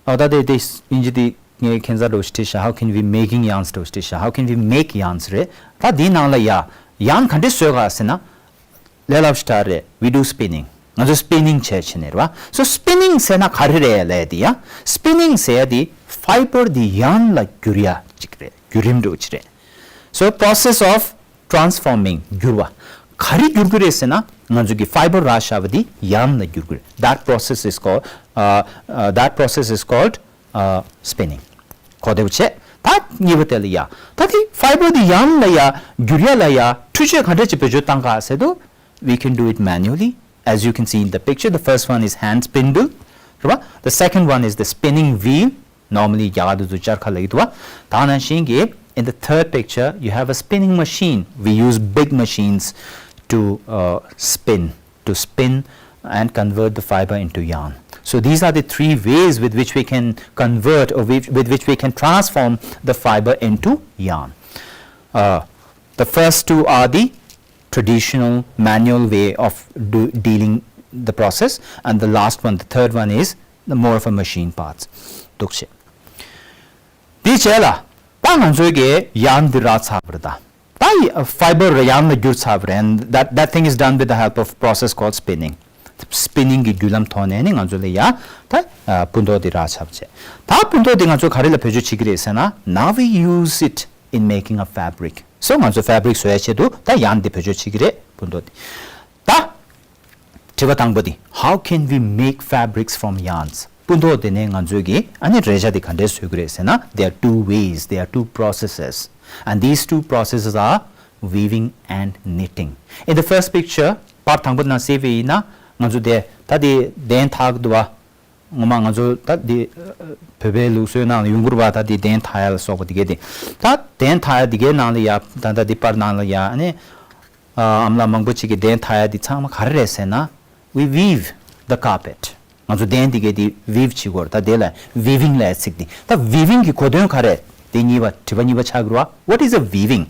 ཨ་ད་དེ་དེ་དབྱིན་ཇི་དེ་ངས་ཁྱད་མཚར་འདྲ་བོ་ཞིག་བྲིས་ཤག How can we making yarns འདྲ་བོ་ཞིག་བྲིས་ཤག How can we make yarns རེད། ད་དེའི་ནང་ལ་ཡ་yarn ག་འདྲས་བཟོས་ག་ཟེར་ན། ལས་སླ་པོ་ཞེ་དྲག་རེད། We do spinning. ང་ཚོ་spinning བྱས་བྱས་ནས་རེད་བ། So spinning ཟེར་ན་ག་རེ་རེད་ལབ་ཡ་དེ་ཡ། Spinning ཟེར་ཡ་དེ་fiber དེ་yarn ལ་བསྒྱུར་ཡ་ཅིག་རེད། བརྒྱུད་རིམ་འདྲ་བོ་ཅིག་རེད། So process of transforming བསྒྱུར་བ། ག་རེ་འགྱུར་གྱི་རེད་ཟེར་ན། ང་ཚོ་གི་fibre་རག་བཞག་པ་འདི་yarn་ལ་འགྱུར་གྱི་རེད། That process is called, uh, uh, that process is called, uh, spinning. གོ་བདེ་པོ་བྱས། ད་གཉིས་པ་དེ་ལ་ཡ། ད་དེ་fibre་འདི་yarn་ལ་ཡ་འགྱུར་ཡ་ལ་ཡ་འཕྲུལ་ཆས་ག་འདྲ་ཅིག་བེད་སྤྱོད་བཏང་ག་ཟེར་དུས། We can do it manually. As you can see in the picture, the first one is hand spindle, རེད་བ། The second one is the spinning wheel. Normally རྒྱ་གར་དུ་ཚུར་ཅར་ཁ་ལབ་ཀྱི་འདུག་བ། ད་ནང་བཞིན་གྱི། In the third picture, you have a spinning machine. We use big machines to, uh, spin, to spin and convert the fiber into yarn. So these are the three ways with which we can convert, or with, with which we can transform the fiber into yarn. Uh, the first two are the traditional manual way of do, dealing the process, and the last one, the third one, is the more of a machine parts. འདུག་བྱས། དེའི་རྗེས་ལ། ད་ང་ཚོའི་གི་yarn་འདི་རག་ཚར་བ་རེད་ད། ད་fibre་ར་yarn་ལ་འགྱུར་ཚར་བ་རེད། And that, that thing is done with the help of process called spinning. Spinning་གི་བརྒྱུད་ལམ་ཐོག་ནས་ནི་ང་ཚོ་ལ་ཡ། ད་ཨ་སྤུ་མདོག་འདི་རག་ཚར་བ་བྱས། ད་སྤུ་མདོག་འདི་ང་ཚོ་ག་རེ་ལ་བེད་སྤྱོད་བྱེད་ཀྱི་རེད་ཟེར་ན། Now we use it in making a fabric. So ང་ཚོ་fabric་བཟོ་ཡ་ཆེད་དུ་ད་yarn་འདི་བེད་སྤྱོད་བྱེད་ཀྱི་རེད། སྤུ་མདོག་འདི། ད། དྲི་བ་དང་པོ་འདི། How can we make fabrics from yarns? སྤུ་མདོག་དེ་ནས་ང་ཚོས་ཀྱི་ཨ་ནི་རས་ཆ་དེ་ག་འདྲས་བཟོ་གི་རེད་ཟེར་ན། There are two ways, there are two processes, and these two processes are weaving and knitting. In the first picture, པར་དང་པོ་ནང་གཟིགས་པ་ཡིན་ན། ང་ཚོ་དེ་ད་དེ་གདན་འཐག་འདུག་བ། ངོ་མ་ང་ཚོ་ད་དེ་བོད་པའི་ལུགས་སྲོལ་ནང་ལ་ཡོང་གི་རེད་བ། ད་དེ་གདན་འཐག་ཡ་ལ་སོགས་པ་དེ་གས་དེ། ད་གདན་འཐག་ཡ་དེ་གའི་ནང་ལ་ཡ། ད་ད་དེ་པར་ནང་ལ་ཡ་ཨ་ནི། ཨ་ཨ་མ་ལགས་མང་པོ་ཅིག་གིས་གདན་འཐག་ཡ་འདི་ཚང་མ་ག་རེ་རེད་ཟེར་ན། We weave the carpet. ང་ཚོ་གདན་འདི་གའི་འདི་weave་བྱེད་དགོས་རེད། ད་དེ་ལ་weaving་ལབ་ཚིག་འདི། ད་weaving་གི་གོ་དོན་ག་རེ། དེ་གཉིས་པ། དྲི་བ་གཉིས་པ་ཆགས་ཀྱི་རེད་བ། What is a weaving?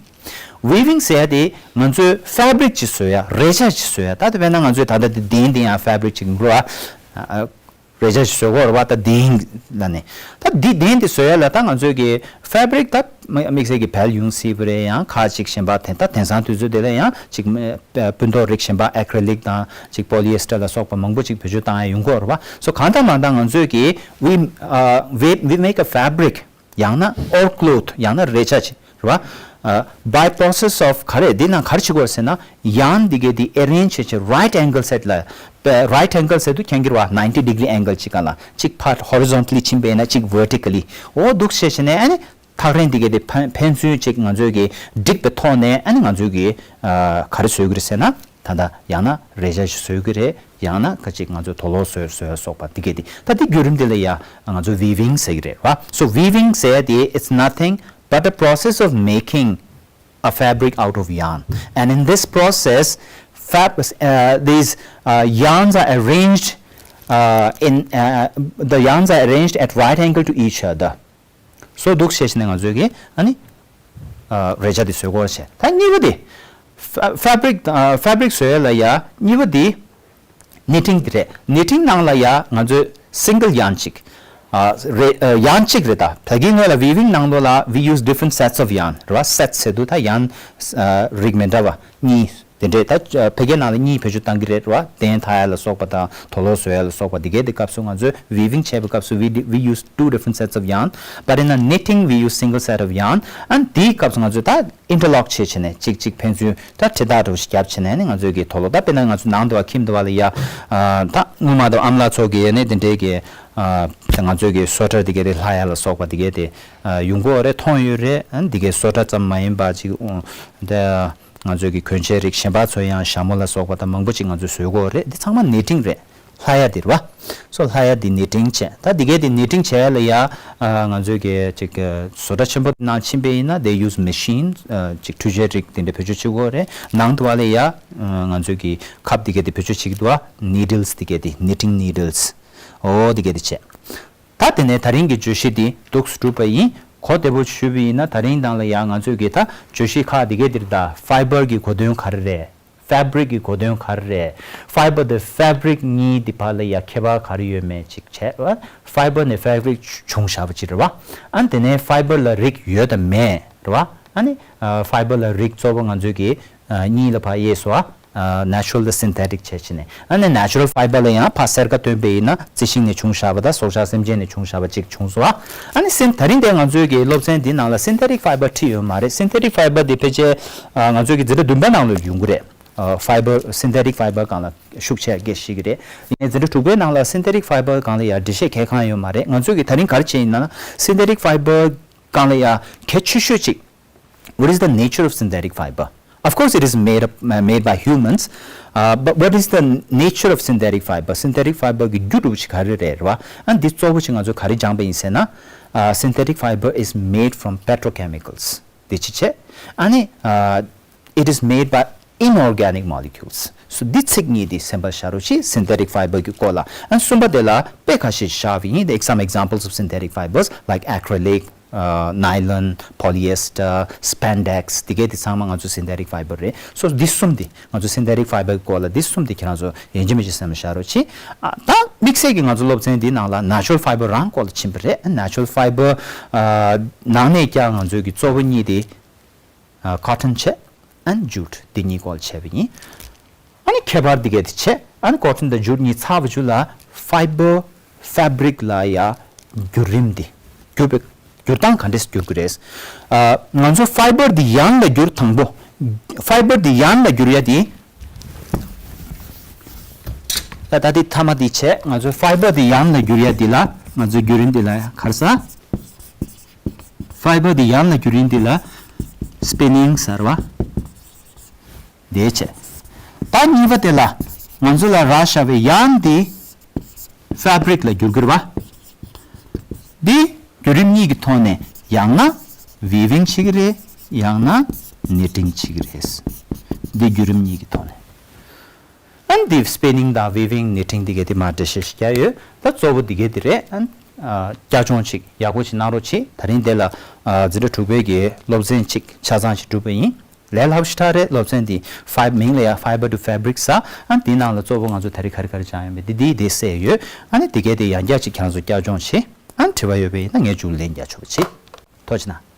Weaving་ཟེར་ཡ་དེ་ང་ཚོས་fabric་ཅིག་བཟོ་ཡ། རས་ཆ་ཅིག་བཟོ་ཡ། ད་དེ་དཔེར་ན་ང་ཚོས་ད་ལྟ་འདི་གདན་འདི་ཡང་fabric་ཅིག་ཡིན་དགོས་རེད་བ། ཨ་ཨ། རས་ཆ་ཞིག་བཟོ་དགོས་རེད་བ། ད་གདན་ལ་ནི། ད་འདི་གདན་འདི་བཟོ་ཡ་ལ་ད་ང་ཚོས་ཀྱི་fabric་ད་དམིགས་བསལ་གྱི་བལ་ཡོང་སྲིད་པ་རེད། ཡང་ཁ་ཅིག་གཞན་པ་དེ་ད་དེང་སང་དུས་ཚོད་དེ་ལ་ཡང་ཅིག་སྤུ་མདོག་རིགས་གཞན་པ་acrylic་དང་ཅིག་polyester་ལ་སོགས་པ་མང་པོ་ཅིག་བེད་སྤྱོད་བཏང་ཡ་ཡོང་གི་ཡོད་རེད་བ། So་གང་ལྟར་མང་ལྟར་ང་ཚོས་ཀྱི་we, uh, we, we make a fabric. ཡང་ན་oilcloth། ཡང་ན་རས་ཆ་ཅིག་རེད་བ། ཨ། By process of ག་རེ། འདི་ནང་ག་རེ་བྱེད་དགོས་ཟེར་ན། yarn་འདི་གའི་འདི་arrange་བྱས་བྱས་right angle་set་ལ། པ། Right angle་set་དུ་མཁྱེན་གྱི་རེད་བ། ninety degree angle་ཅིག་ག་ལ། གཅིག་ཕར་horizontally་ཕྱིན་པ་ཡིན་ན་གཅིག་vertically། འོ་འདུག་བྱས་བྱས་ནས་ཨ་ནི་ཐག་རིང་འདི་གའི་འདི་ཕན་ཕན་ཚུན་ཅིག་ང་ཚོས་ཀྱི་འགྲིག་པའི་ཐོག་ནས་ཨ་ནི་ང་ཚོས་ཀྱི་ཨ་ག་རེ་བཟོ་གི་རེད་ཟེར་ན། ད་ལྟ་ཡང་ན་རས་ཆ་ཞིག་བཟོ་གི་རེད། ཡང་ན་ཁ་ཅིག་ང་ཚོས་དུག་ལོག་བཟོས་བཟོས་སོགས་པ་འདི་གས་འདི། ད་འདི་བརྒྱུད་རིམ་འདི་ལ་ཡ་ང་ཚོས་weaving་ཟེར་གི་རེད་བ། So weaving་ཟེར་ཡ་དེ། It's nothing but the process of making a fabric out of yarn. And in this process, fab, uh, these, uh, yarns are arranged, uh, in, uh, the yarns are arranged at right angle to each other. So འདུག་བྱས་བྱས་ནས་ང་ཚོས་ཀྱི་ཨ་ནི་ཨ་རས་ཆ་འདི་བཟོ་དགོས་བྱས། ད་གཉིས་པ་འདི། ཕ་fabric ཨ་fabric་བཟོ་ཡ་ལ་ཡ་གཉིས་པ་འདི་knitting་འདི་རེད། Knitting་ནང་ལ་ཡ་ང་ཚོས་single yarn་གཅིག་ཨ་རེད། ཨ་yarn་གཅིག་རེད། ད་ཕ་གི་སྔོན་ལ་weaving་ནང་ལོགས་ལ་we use different sets of yarn་རེད་བ། Sets་ཟེར་དུས་ད་yarn་ཨ་རིགས་མི་འདྲ་བ་གཉིས། དེ་འདྲས་ད་ཕ་གིའི་ནང་ལ་གཉིས་བེད་སྤྱོད་བཏང་གི་རེད་བ། གདན་འཐག་ཡ་ལ་སོགས་པ་དང་དུག་ལོག་བཟོ་ཡ་ལ་སོགས་པ་དེ་གའི་དེ་སྐབས་སུ་ང་ཚོས་weaving་བྱེད་པའི་སྐབས་སུ་we, we use two different sets of yarn, but in a knitting we use single set of yarn. And དེའི་སྐབས་སུ་ང་ཚོས་ད་interlock་བྱས་བྱས་ནས་གཅིག་གཅིག་ཕན་ཚུན་ད་འཕྲེད་ཐག་འདྲ་བོ་ཞིག་བརྒྱབ་བྱས་ནས་ནི་ང་ཚོས་ཀྱི་དུག་ལོག་ད་དཔེར་ན་ང་ཚོ་ནང་དུ་བ་ཁྱིམ་དུ་བ་ལ་ཡ་ད་སྔོན་མ་དུ་ཨ་མ་ལགས་ཚོ་གི་ནི་དེ་འདྲས་ཀྱི་ང་ཚོས་ཀྱི་སོ་ཊར་དེ་གའི་དེ་ལྷག་ཡ་ལ་སོགས་པ་དེ་གའི་དེ་ཡོང་གི་ཡོད་རེད། མཐོང་ཡོད་རེད། ཨ་ནི་དེ་གའི་སོ་ཊར་ཙམ་མ་ཡིན་པ་ཅིག་ད། ང་ཚོའི་གི་གྱོན་ཆས་རིགས་གཞན་པ་ཚོ་ཡང་ཞྭ་མོ་ལ་སོགས་པ་དང་མང་པོ་ཅིག་ང་ཚོས་བཟོ་གི་ཡོད་རེད། འདི་ཚང་མ་knitting་རེད། ལྷག་ཡ་འདི་རེད་བ། So་ལྷག་ཡ་འདི་knitting་བྱས། ད་འདི་གའི་འདི་knitting་བྱས་ཡ་ལ་ཡ་ང་ཚོའི་གི་ཅིག་བཟོ་གྲྭ་ཆེན་པོ་ནང་ཕྱིན་པ་ཡིན་ན་they use machine་ཅིག་འཕྲུལ་ཆས་རིགས་དེ་འདྲ་བེད་སྤྱོད་བྱེད་ཀྱི་ཡོད་རེད། ནང་དུ་བ་ལ་ཡ་ང་ཚོའི་གི་ཁབ་འདི་གའི་འདི་བེད་སྤྱོད་བྱེད་ཀྱི་འདུག་བ། Needles་འདི་གའི་འདི་knitting needles། འོ་འདི་གའི་འདི་བྱས། ད་དེ་ནས་ད་རིང་གི་བརྗོད་གཞི་འདི་འདུག་སེ་གྲུབ་པ་ཡིན། གོ་བདེ་པོ་ཞུས་པ་ཡིན་ན་ད་རིང་དང་ལ་ཡང་ང་ཚོས་ཀྱི་ད་བརྗོད་གཞི་ཁག་འདི་གས་འདིར་ད་fibre་གི་གོ་དོན་ག་རེ་རེད། fabric་གི་གོ་དོན་ག་རེ་རེད། fibre་དང་fabric་གཉིས་འདི་བར་ལ་ཡ་ཁྱད་པར་ག་རེ་ཡོད་མེད་ཅིག་བྱས། fibre་ནས་fabric་བྱུང་བཞག་པ་ཅིག་རེད་བ། ཨ་ནི་དེ་ནས་fibre་ལ་རིགས་ཡོད་དམ་མེད་རེད་བ། ཨ་ནི་fibre་ལ་རིགས་གཙོ་བོ་ང་ཚོས་ཀྱི་གཉིས་ལ་ཕར་དབྱེ་སོང་ཨ། ཨ་natural་དང་synthetic་བྱས་བྱས་ནས། ཨ་ནི་natural fibre་ལ་ཡང་ཕར་སེར་ཀ་སྟོན་པ་ཡིན་ན་རྩི་ཤིང་ནས་བྱུང་བཞག་པ་དང་སྲོག་ཆགས་སེམས་ཅན་ནས་བྱུང་བཞག་པ་ཅིག་བྱུང་སོང་ཨ། ཨ་ནི་སིན་ད་རིང་དེ་ང་ཚོའི་གི་སློབ་ཚན་འདི་ནང་ལ་synthetic fibre་ཁྲིད་ཡོད་མ་རེད། synthetic fibre་དེ་ཕལ་ཆེར་ཨ་ང་ཚོའི་གི་འཛིན་གྲྭ་བདུན་པ་ནང་ལ་ཡོང་གི་རེད། ཕའི་བར་སིན་ཐེ་ཊིག་ཕའི་བར་སྒང་ལ་ཤུགས་ཆེ་རྒྱས་ཤིག་རེད། ཡིན་ནའི་འཛིན་གྲྭ་དྲུག་པའི་ནང་ལ་སིན་ཐེ་ཊིག་ཕའི་བར་སྒང་ལ་ཡ་འགྲེལ་བཤད་གང་ཡང་ཡོད་མ་རེད། ང་ཚོས་ཀྱི་ད་རིང་ག་རེ་བྱས་ཡིན་ན་སིན་ཐེ་ཊིག་ཕའི་བར་སྒང་ལ་ཡ་གལ་ཆེ་ཤོས་ཅིག What is the nature of synthetic fiber? Of course, it is made up, uh, made by humans. Uh, but what is the nature of synthetic fiber? Synthetic fiber གི་རྒྱུ་གྲུབ་ཅིག་ག་རེ་རེད་རེད་བ། ཨ་འདི་གཙོ་བོ་ཅིག་ང་ཚོ་ག་རེ་སྦྱངས་པ་ཡིན་ཟེར་ན། Uh, synthetic fiber is made from petrochemicals. དེ་ཅི་བྱས། ཨ་ནི། Uh, it is made by inorganic molecules. So འདི་ཚིག་གཉིས་འདི་སེམས་པར་བཞག་རོགས་གྱིས། Synthetic fiber གི་སྐོར་ལ། ཨ་གསུམ་པ་དེ་ལ་དཔེ་ཁ་ཤས་བཞག་པ་ཡིན། Take some examples of synthetic fibers like acrylic, uh, nylon, polyester, spandex. དེ་གའི་དེ་ཚང་མ་ང་ཚོ་synthetic fiber རེད། So འདི་གསུམ་འདི་ང་ཚོ་synthetic fiber གི་སྐོར་ལ་འདི་གསུམ་འདི་ཁྱེད་རང་ཚོ་ཡིན་གཅིག་མིན་གཅིག་སེམས་བཞག་རོགས་གྱིས། ཨ་ད་དམིགས་བསལ་གྱི་ང་ཚོ་སློབ་ཚན་འདི་ནང་ལ་natural fiber རང་སྐོར་ལ་ཕྱིན་པ་རེད། Natural fiber ནང་ནས་ཀྱང་ང་ཚོའི་གི་གཙོ་བོ་གཉིས་དེ་cotton བྱས་and jute འདི་གཉིས་སྐོར་ལ་བྱས་པ་ཡིན། ཨ་ནི་ཁྱད་པར་འདི་གས་དེ་བྱས། ཨ་ནི་cotton དང་jute གཉིས་ཚར་བ་བརྒྱུད་ལ་fiber fabric ལ་ཡ་བསྒྱུར་རིམ་འདི་བསྒྱུར་བའི་བསྒྱུར་སྟངས་ག་འདྲས་བསྒྱུར་དགོས་རེད། ཨ་ང་ཚོ་fiber འདི་ཡན་ལ་བསྒྱུར། དང་པོ་fiber འདི་ཡན་ལ་བསྒྱུར་ཡ་དེ། ད་ད་འདི་མཐའ་མ་འདི་བྱས། ང་ཚོ་fiber འདི་ཡན་ལ་བསྒྱུར་ཡ་འདི་ལ་ང་ཚོ་བསྒྱུར་རིམ་འདི་ལ་ག་རེ་ཟེར། Fiber འདི་ཡན་ལ་བསྒྱུར་རིམ་འདི་ལ་spinning ཟེར་བ། དེ་བྱས། ད་གཉིས་པ་དེ་ལ་ང་ཚོ་ལ་རག་བཞག་པའི་ཡན་འདི་fabric ལ་བསྒྱུར་དགོས་རེད་བ། འདི་བསྒྱུར་རིམ་གཉིས་ཀྱི་ཐོག་ནས་ཡང་ན་weaving བྱེད་ཀྱི་རེད། ཡང་ན་knitting བྱེད་ཀྱི་རེད། འདི་བསྒྱུར་རིམ་གཉིས་ཀྱི་ཐོག་ནས། ཨ་ནི་འདི་spinning དང་weaving, knitting འདི་གའི་དེ་མར་འགྲེལ་བཤད་ཞིག་བརྒྱབ་ཡོད། ད་གཙོ་བོ་འདི་གའི་དེ་རེད། ཨ་ནི་བསྐྱར་སྦྱོང་ཅིག་ཡག་པོ་ཅིག་གནང་རོགས་གྱིས། ད་རིང་འདི་ལ་འཛིན་གྲྭ་དྲུག་པའི་གི་སློབ་ཚན་ཅིག་ཆ་ཚང་ཞིག་གྲུབ་པ་ཡིན། ལས་སླ་པོ་ཞེ་དྲག་རེད། སློབ་ཚན་འདི་fiber མིང་ལ་ཡང་fiber to fabric ཟེར། ཨ་ནི་འདི་ནང་ལ་གཙོ་བོ་ང་ཚོ་ད་རེས་ག་རེ་ག་རེ་སྦྱངས་ཡོད་མེད་འདི་འདི་དེ་གསལ་ཡོད། ཨ་ནི་འདི་གའི་དེ་ཡང་བསྐྱར་ཅིག་ཁྱེད་རང་ཚོ་བསྐྱར་སྦྱོང་བྱེད། ཨ་ནི་དྲི་བ་ཡོད་པ་ཡིན་ན་ངས་མཇུག་ལན་རྒྱག་ཆོག་པ་བྱེད། ཐུགས་རྗེ་གནང་།